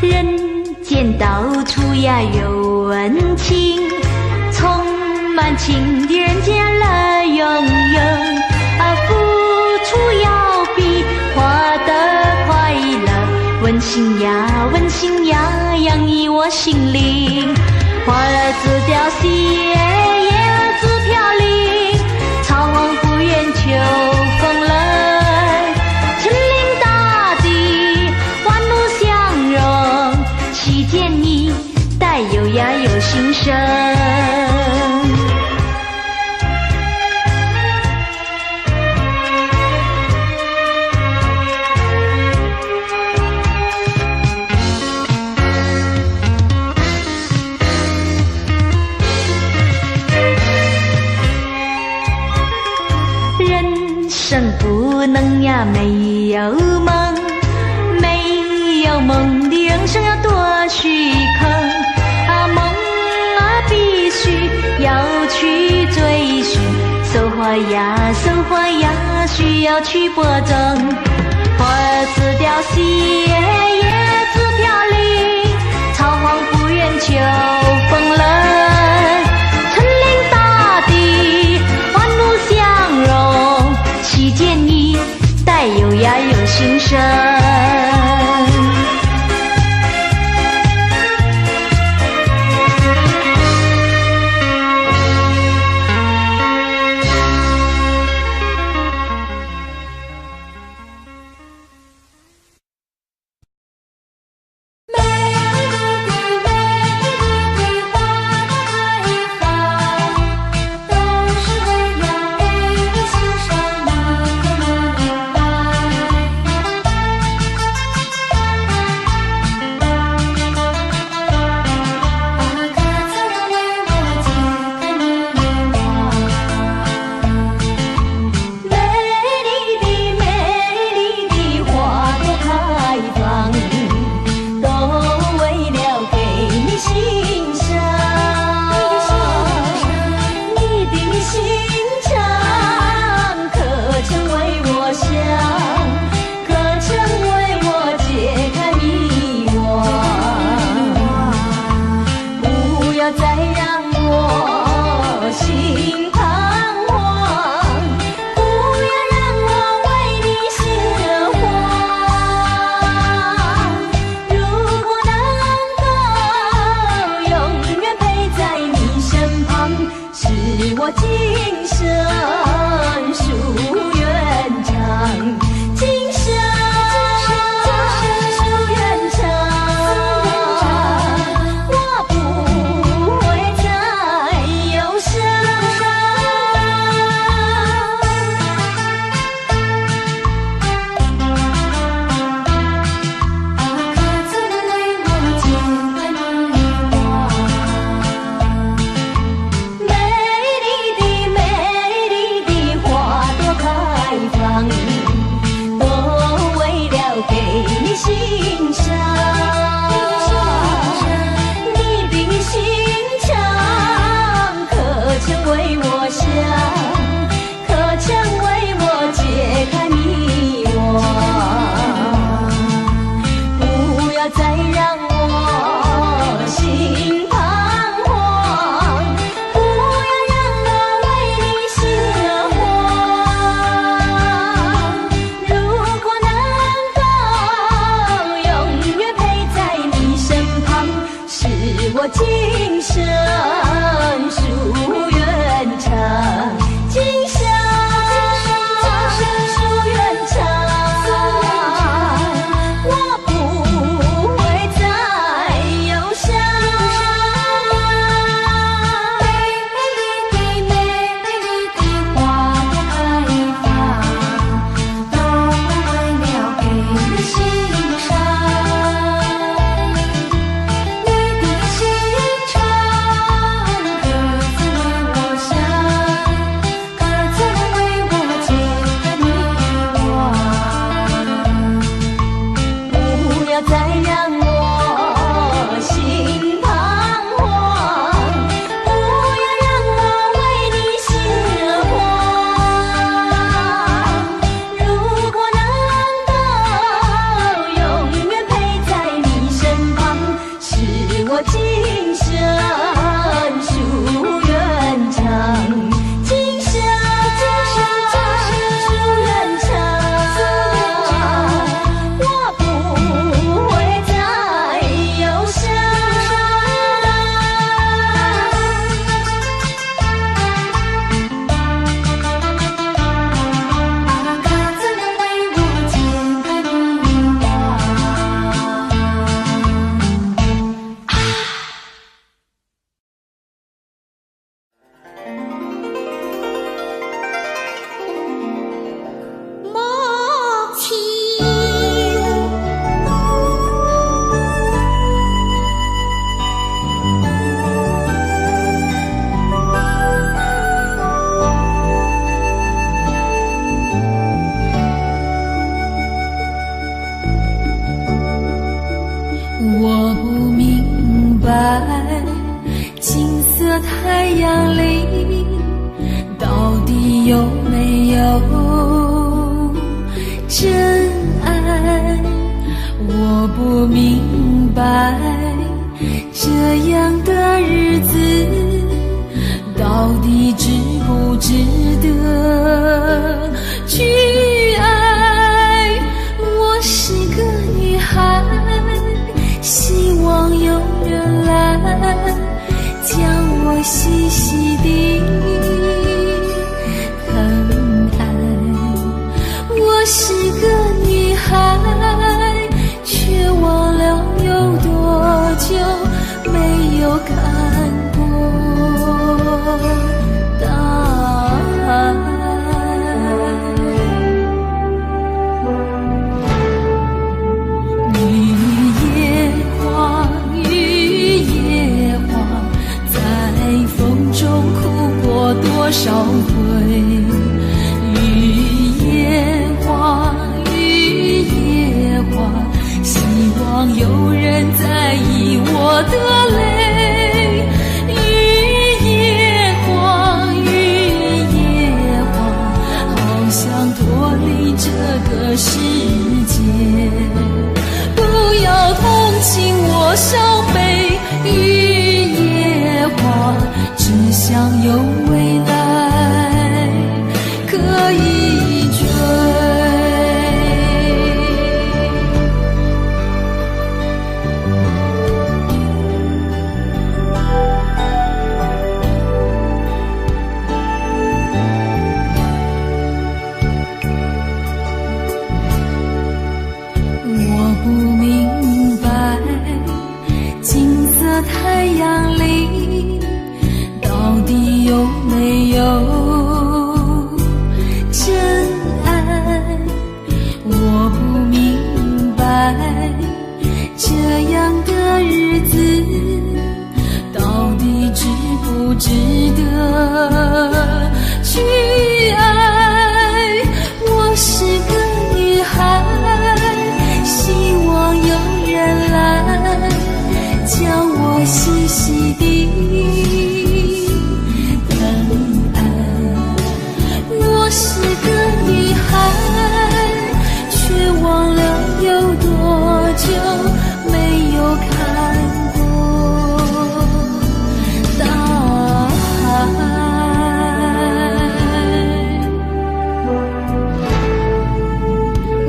人間到處呀有溫情，充滿情的人間樂融融。啊，付出要比獲得快樂，溫馨呀溫馨呀洋溢我心靈。花兒自凋謝，葉子飄零，草黃不厭秋風冷。春臨大地，萬物相融，喜見你帶有呀有新生。人生不能呀沒有夢，沒有夢的人生要多虛空。啊夢啊必須要去追尋，收穫呀收穫呀需要去播種。花兒自凋謝，葉子飄零，草黃不厭秋風冷。春臨大地，萬物相融，喜見你帶有呀有新生。美麗的美麗的花開放，都是為了給你欣賞，你可明白？沒有真愛？我不明白，這樣的日子到底值不值得去愛？我是個女孩，希望有人來將我細細地疼愛。我是個女孩，卻忘了有多久沒有看過大海。雨夜花，雨夜花，在風中哭過多少回？雨夜花，雨夜花，希望有人在意我的淚。雨夜花，雨夜花，好想脫離這個世界。不要同情我傷悲，雨夜花，只想有未來可以追。我不明白，金色太陽裡到底有沒有真愛？我不明白，這樣的日子到底值不值得去愛？我是個女孩，希望有人來將我細細地疼愛。我是個女孩，卻忘了有多久沒有看過大海。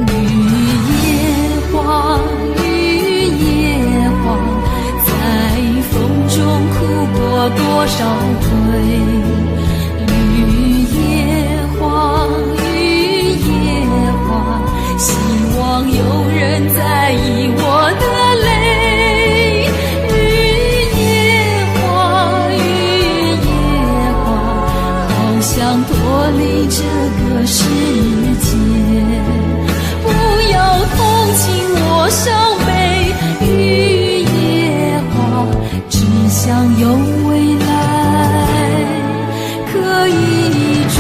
雨夜花，雨夜花，在風中哭過多少回？雨夜花，雨夜花，希望有人在意我的淚。雨夜花，雨夜花，好想脫離這個世界。不要同情我傷悲，雨夜花，只想有未來可以追。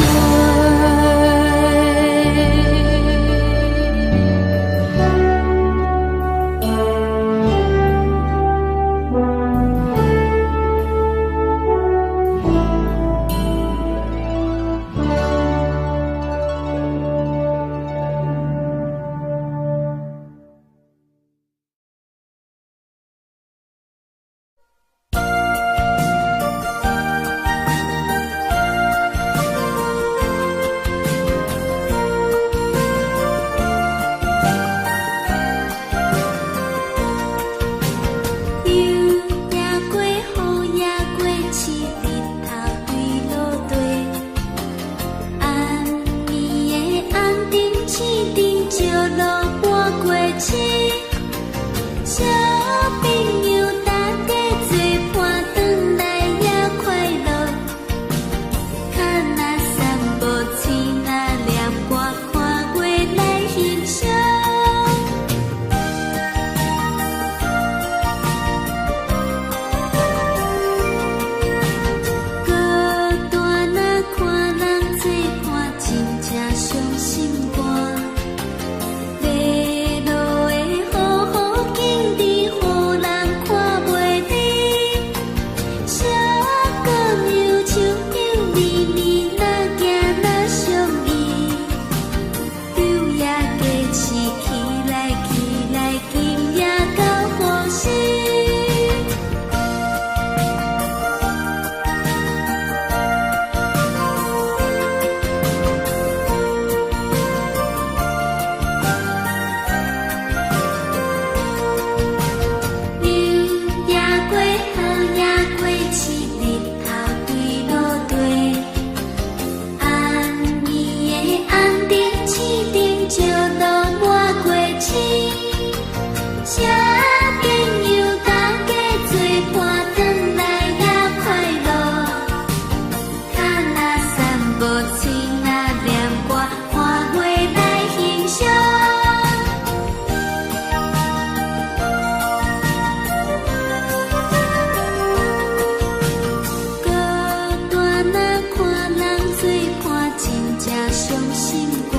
心肝。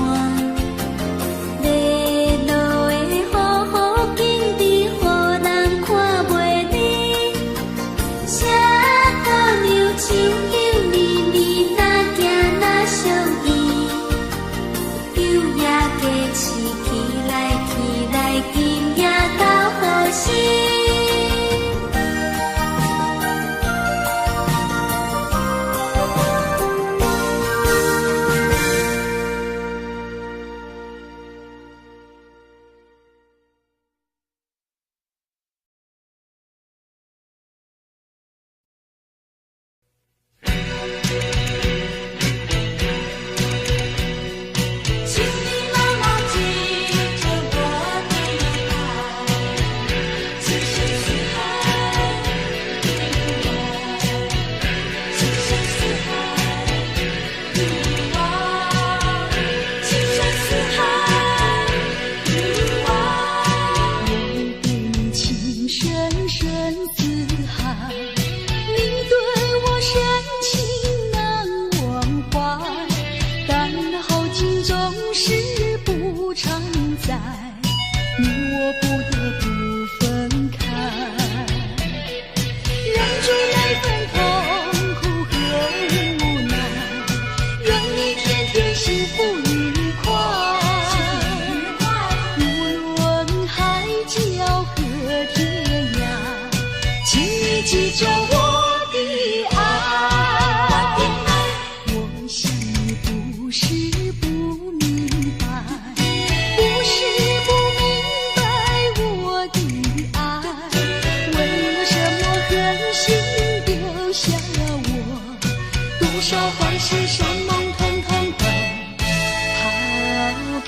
欲落的雨，雨紧滴，予人看袂腻。啥姑娘亲像绵绵，若行若相依。九夜鸡翅起来起来，今夜到何时？请你牢牢记着我的爱，情深似海，情深似海，情深似海。我对你情深深似海，你对我深情难忘怀。但好景总是不常在，你我不得不分开。忍住那份痛苦和无奈，愿你天天幸福愉快。无论海角和天涯，请你记着我的爱。我想你不是不明白，不是不明白我的爱，为了什么狠心丢下我？多少海誓山盟，统统都抛开。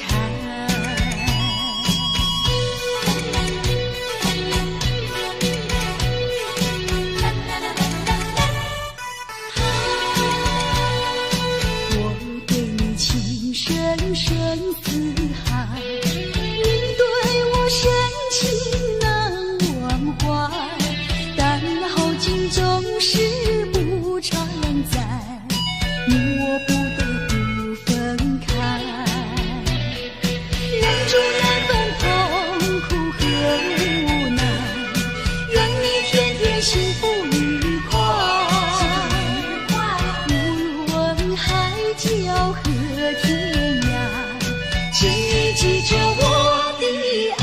我对你情深深似海，你对我深情难忘怀。但好景总是不常在，你我不得不分开。忍住那份痛苦和无奈，愿你天天幸福愉快。无论海角和天涯，请你记着我的爱。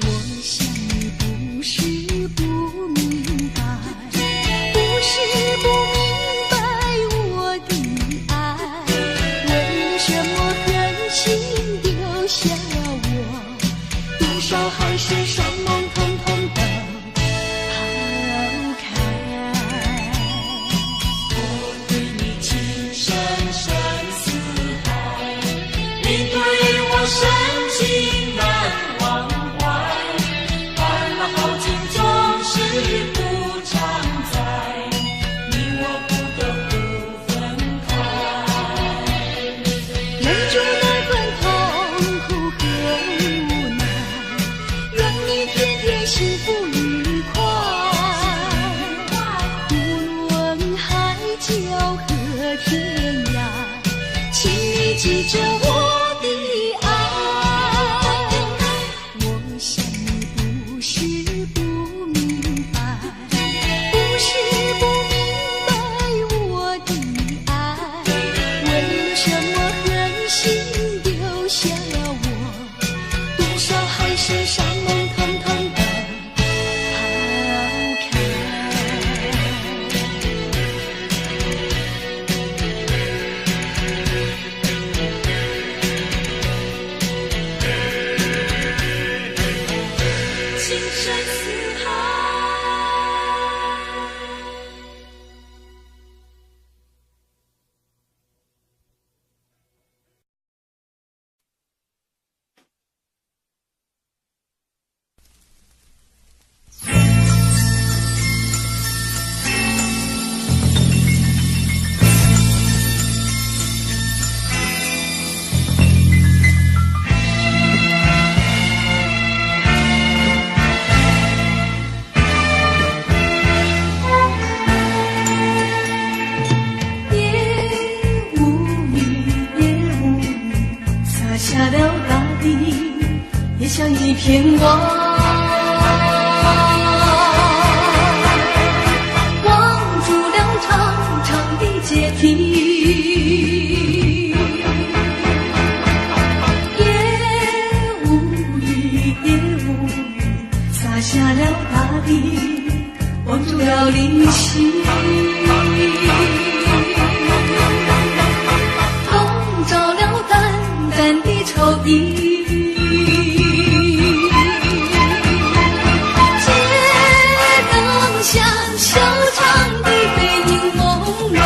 我想你不是不明白，不是不明白我的爱，为了什么狠心丢下我？多少海誓山盟，统统都抛开。我对你情深深似海，你对我深情难忘怀。但那好景总是不常在，你我不得不分开。忍住那份痛苦和无奈，愿你天天幸福愉快。无论海角和天涯，请你记着我的爱。我想你不是不明白，不是不明白我的爱，为了什么狠心丢下我？多少海誓山盟，统统都抛开。下了大地，也像一片網。望住了長長的階梯，夜無語，夜無語，灑下了大地，望住了靈犀。籠罩了淡淡的愁意。街燈下，修長的背影朦朧，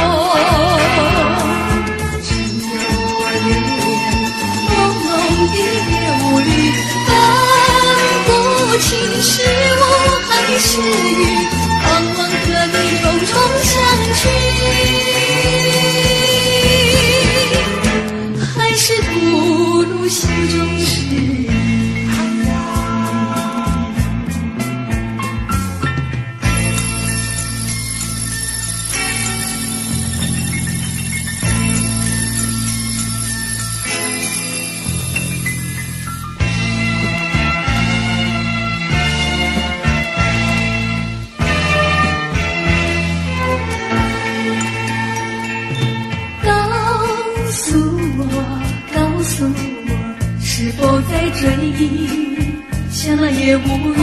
只有我留戀朦朧的夜霧裡，分不清是霧還是雨，盼望和你重重相聚，還是吐露心中事。告訴我，告訴我，是否在追憶，像那夜無雨，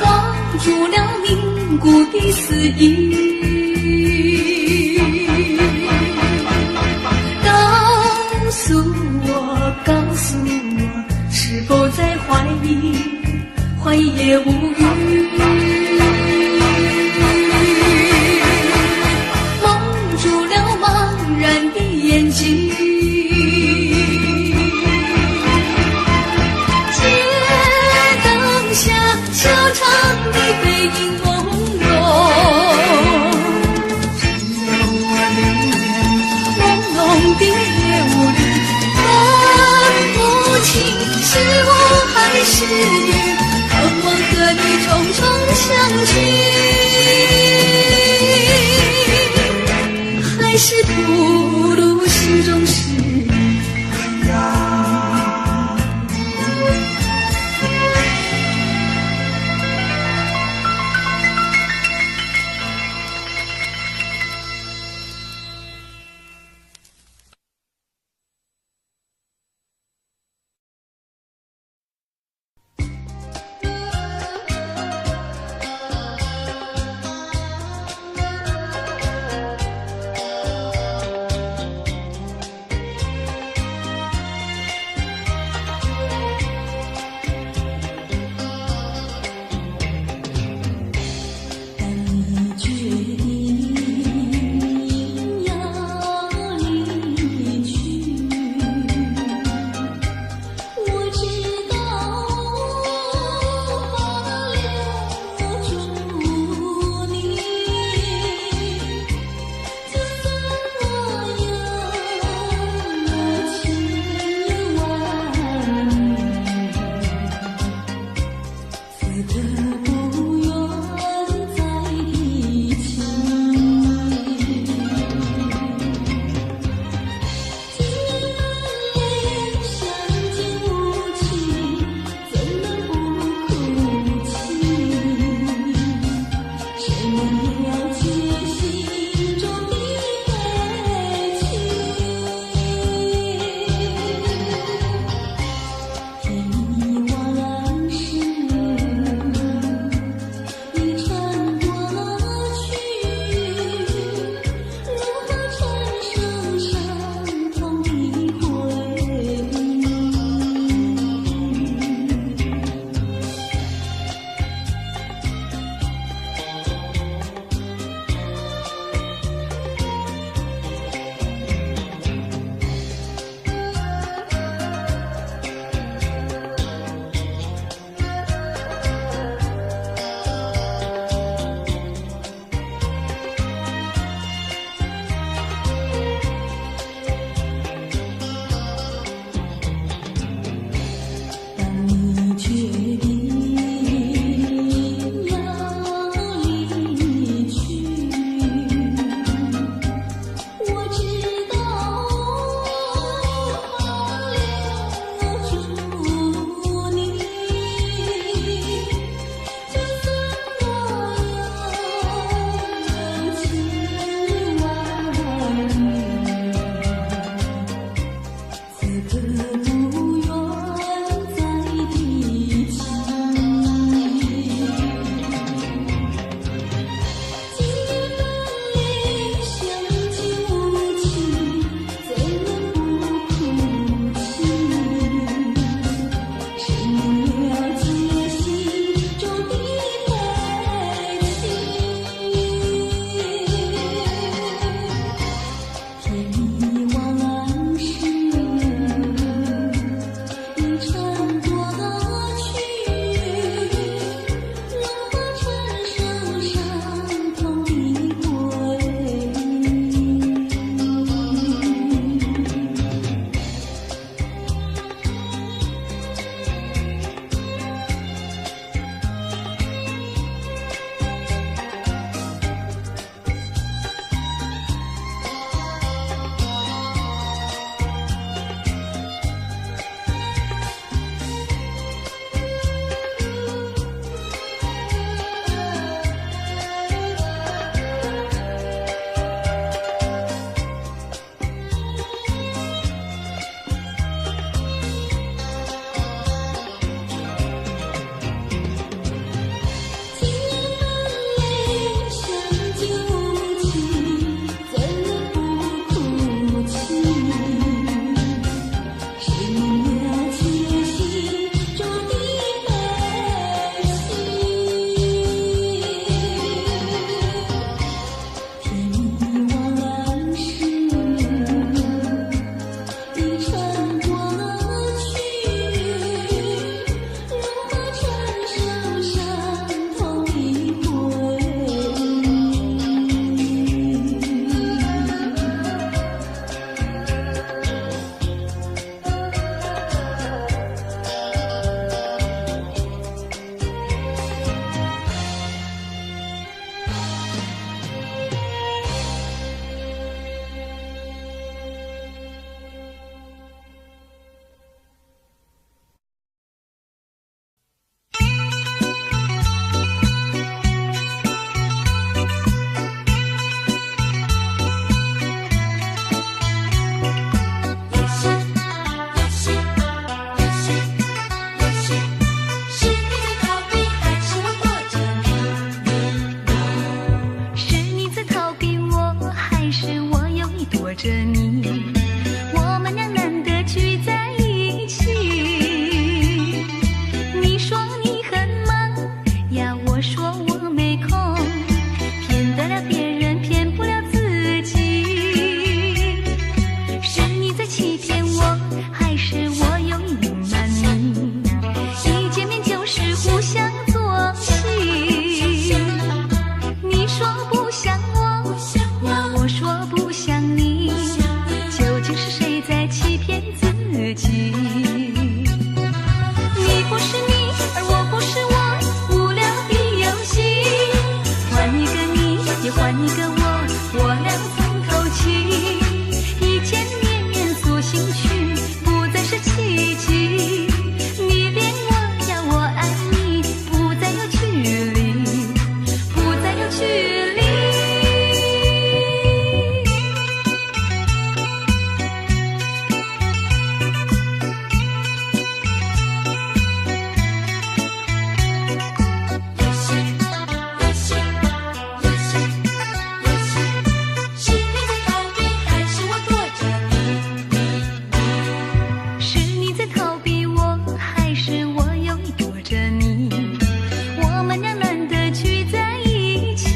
望住了凝固的思憶。告訴我，告訴我，是否在懷疑，懷疑夜無語。蒙住了茫然的眼睛，街燈下，修長的背影朦朧，只有我留戀朦朧的夜霧裡，分不清是霧還是雨，盼望和你重重相聚，還是吐露心中事。着你？我們倆難得聚在一起。你說你很忙呀，我說我沒空，騙得了別人，騙不了自己。是你在欺騙我，還是我有隱瞞你？一見面就是互相作戲。你說不想我，呀，我說不想你，究竟是誰在欺騙自己？你不是你，而我不是我，無聊的遊戲。換一個你，也換一個我，我倆從頭起。一見面面塑心曲，不再是奇蹟。你戀我呀，我愛你，不再有距離，不再有距離。是你在逃避，還是我躲著你？是你在逃避我，還是我有意躲著你？我們倆難得聚在一起。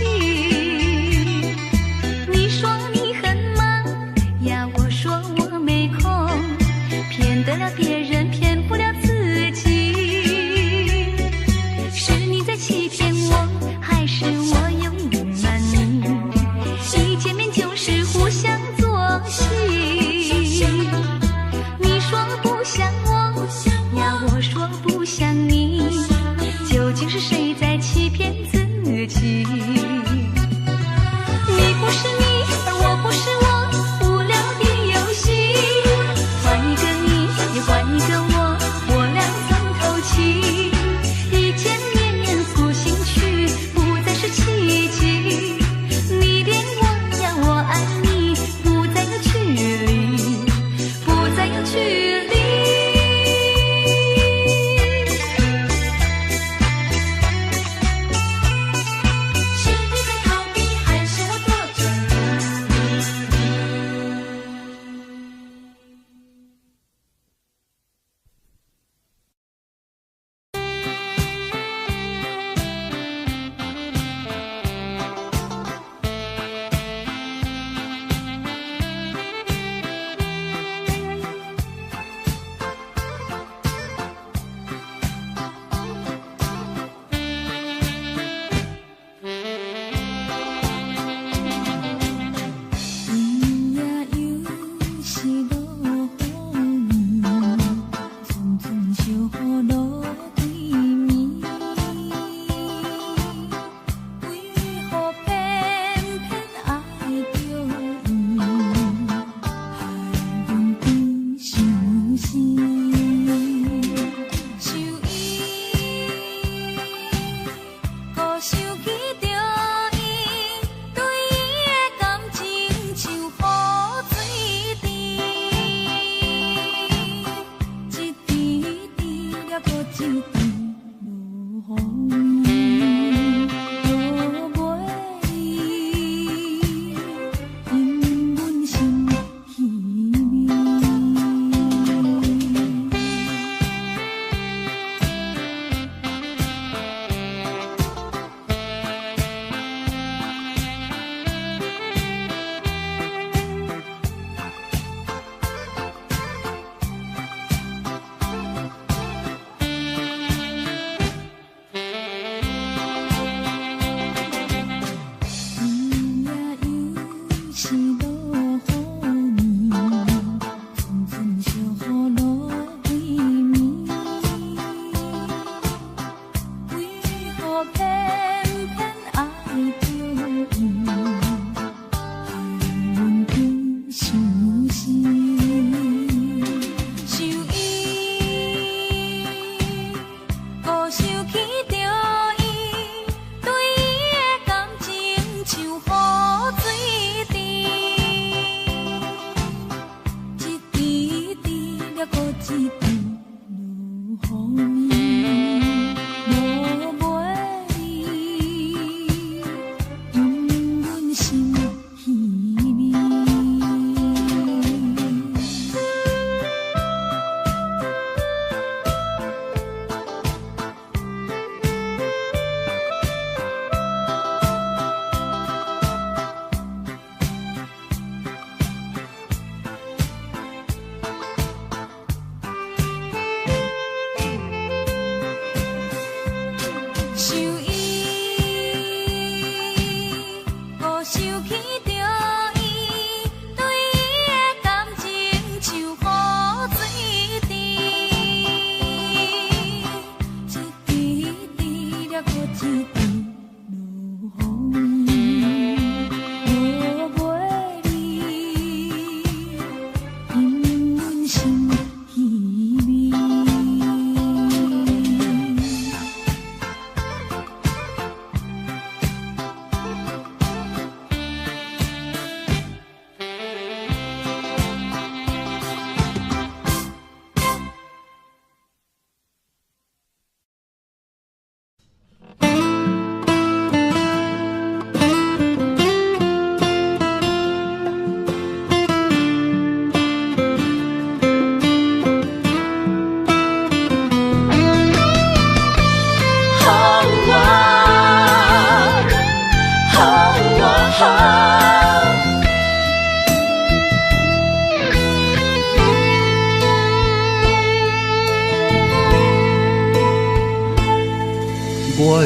你說你很忙呀，我說我沒空，騙得了別人，騙不了自己。是你在欺騙我，還是我有意隱瞞你？一見面就是互相作戲。你說不想我，呀，我說不想你，究竟是誰在欺騙自己？你不是你，而我不是我，無聊的遊戲。換一個你，也換一個我，我倆從頭起。一見面面塑心曲，不再是奇蹟。你戀我呀，我愛你，不再有距離，不再有距離。是你在逃避，還是我躲著你？今夜又是落雨暝，阵阵小雨落规暝。为何偏偏爱著伊，害阮变相思？想伊，阁想起著伊，對伊的感情像雨水滴，一滴滴了閣一滴落予伊，落袂去，引阮心稀微。今夜又是落雨暝，阵阵小雨落规暝。為何偏偏愛著伊，害阮變相思？想伊，閣想起著伊，對伊的感情像雨水滴，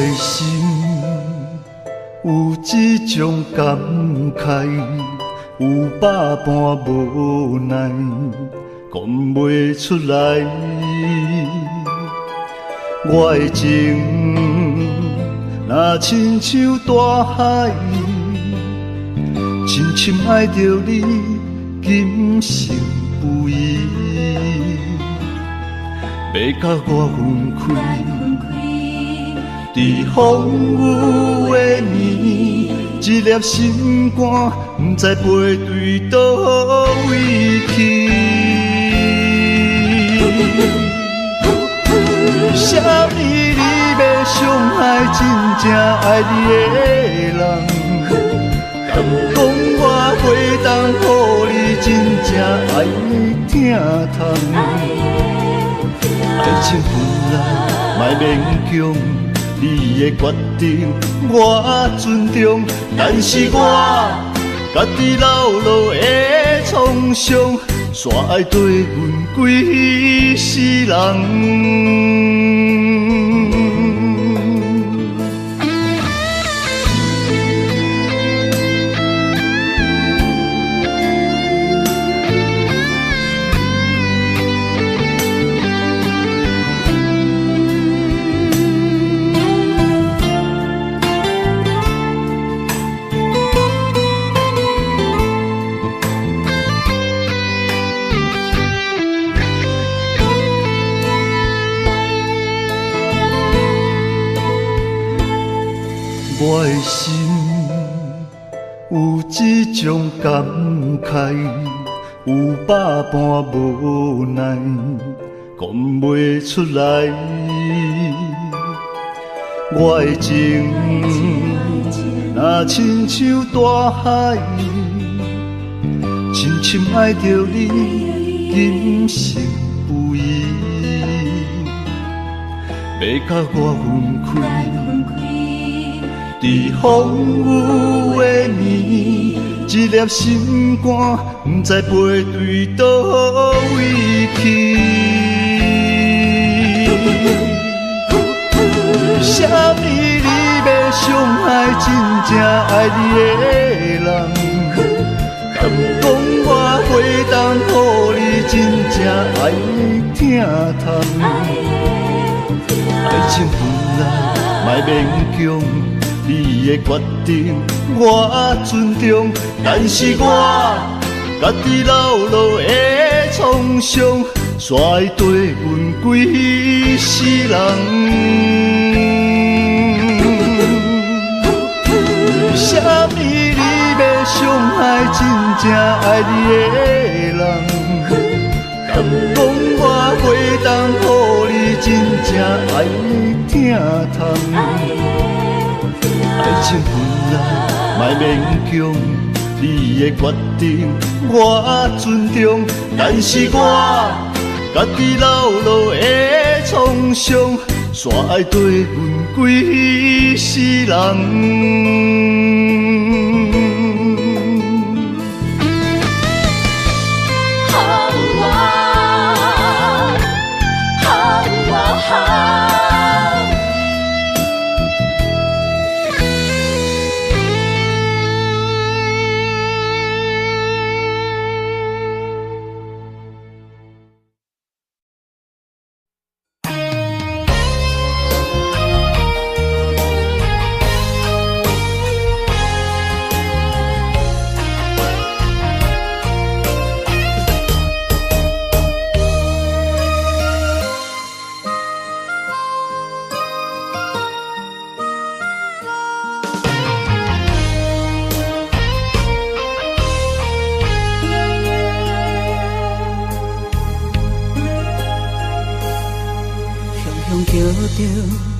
的心有这种感慨，有百般无奈，讲袂出来。我的情若亲像大海，深深爱著你，今生不移，欲佮我分开。伫风雨的暝，一粒心肝，不知飞对佗位去。为什么你欲伤害真正爱你的人？敢讲我袂当予你真正爱的疼痛？爱情本来莫勉强。你的决定我尊重，但是我家己留落的创伤，煞爱缀阮规世人。我的心有这种感慨，有百般无奈，讲袂出来。我的情若亲像大海，深深爱著你，今生不移，欲佮我分开。伫风雨的暝，一粒心肝，不知飞对佗位去。为什么你欲伤害真正爱你的人？敢讲我袂当予你真正爱的疼痛？爱情本来莫勉强。你的决定我尊重，但是我家己留落的创伤，煞爱缀阮规世人。为什么你欲伤害真正爱你的人？敢讲我袂当予你真正爱的疼痛？爱情本来莫勉强，你的决定我尊重，但是我家己留落的创伤，煞爱缀阮规世人。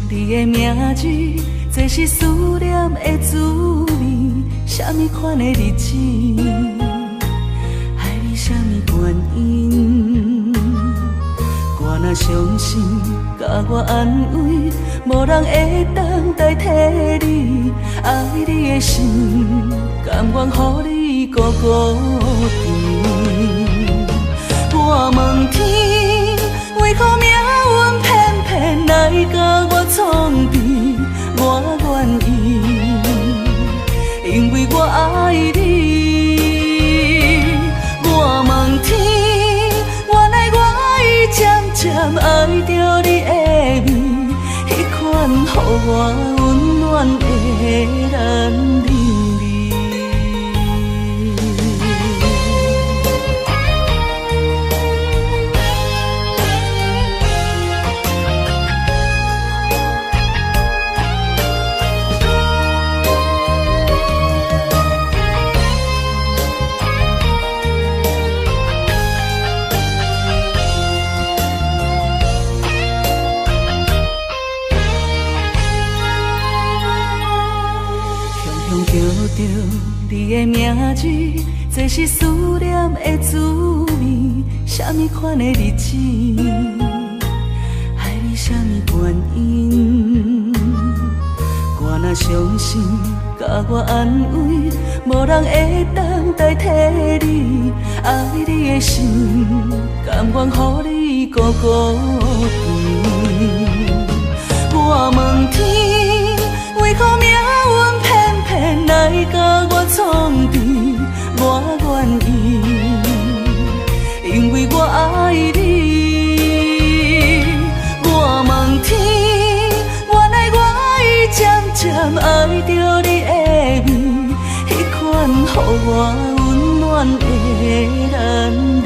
你的名字，这是思念的滋味。啥物款的日子，爱你啥物原因？我若伤心，共我安慰，无人会当代替你。爱你的心，甘愿予你孤孤甜。我问天，为何命运偏偏来共我创治？我我溫暖的男人味。叫你的名字，這是思念的滋味。啥物款的日子，愛你啥物原因？我若傷心，共我安慰，無人會當代替你。愛你的心，甘願予你孤孤單。我問天，為何命運偏偏來共我創治？我願意，因為我愛你。我問天，原來我已漸漸愛著你的味，彼款予我溫暖的男人味。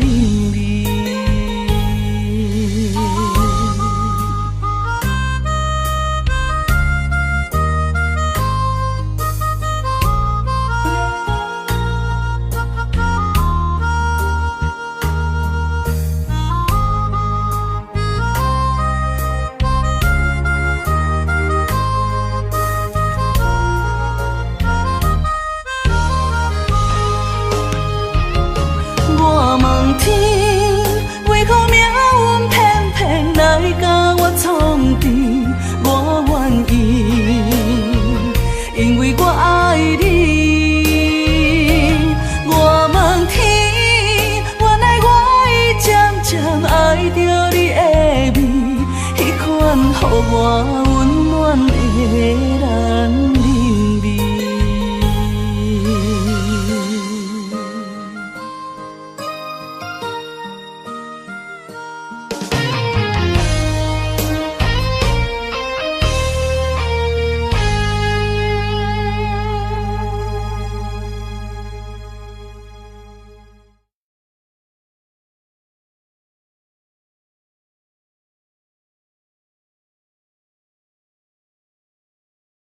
我問天，為何命運偏偏來共我創治？我願意，因為我愛你。我問天，原來我已漸漸愛著你的味，彼款予我溫暖的男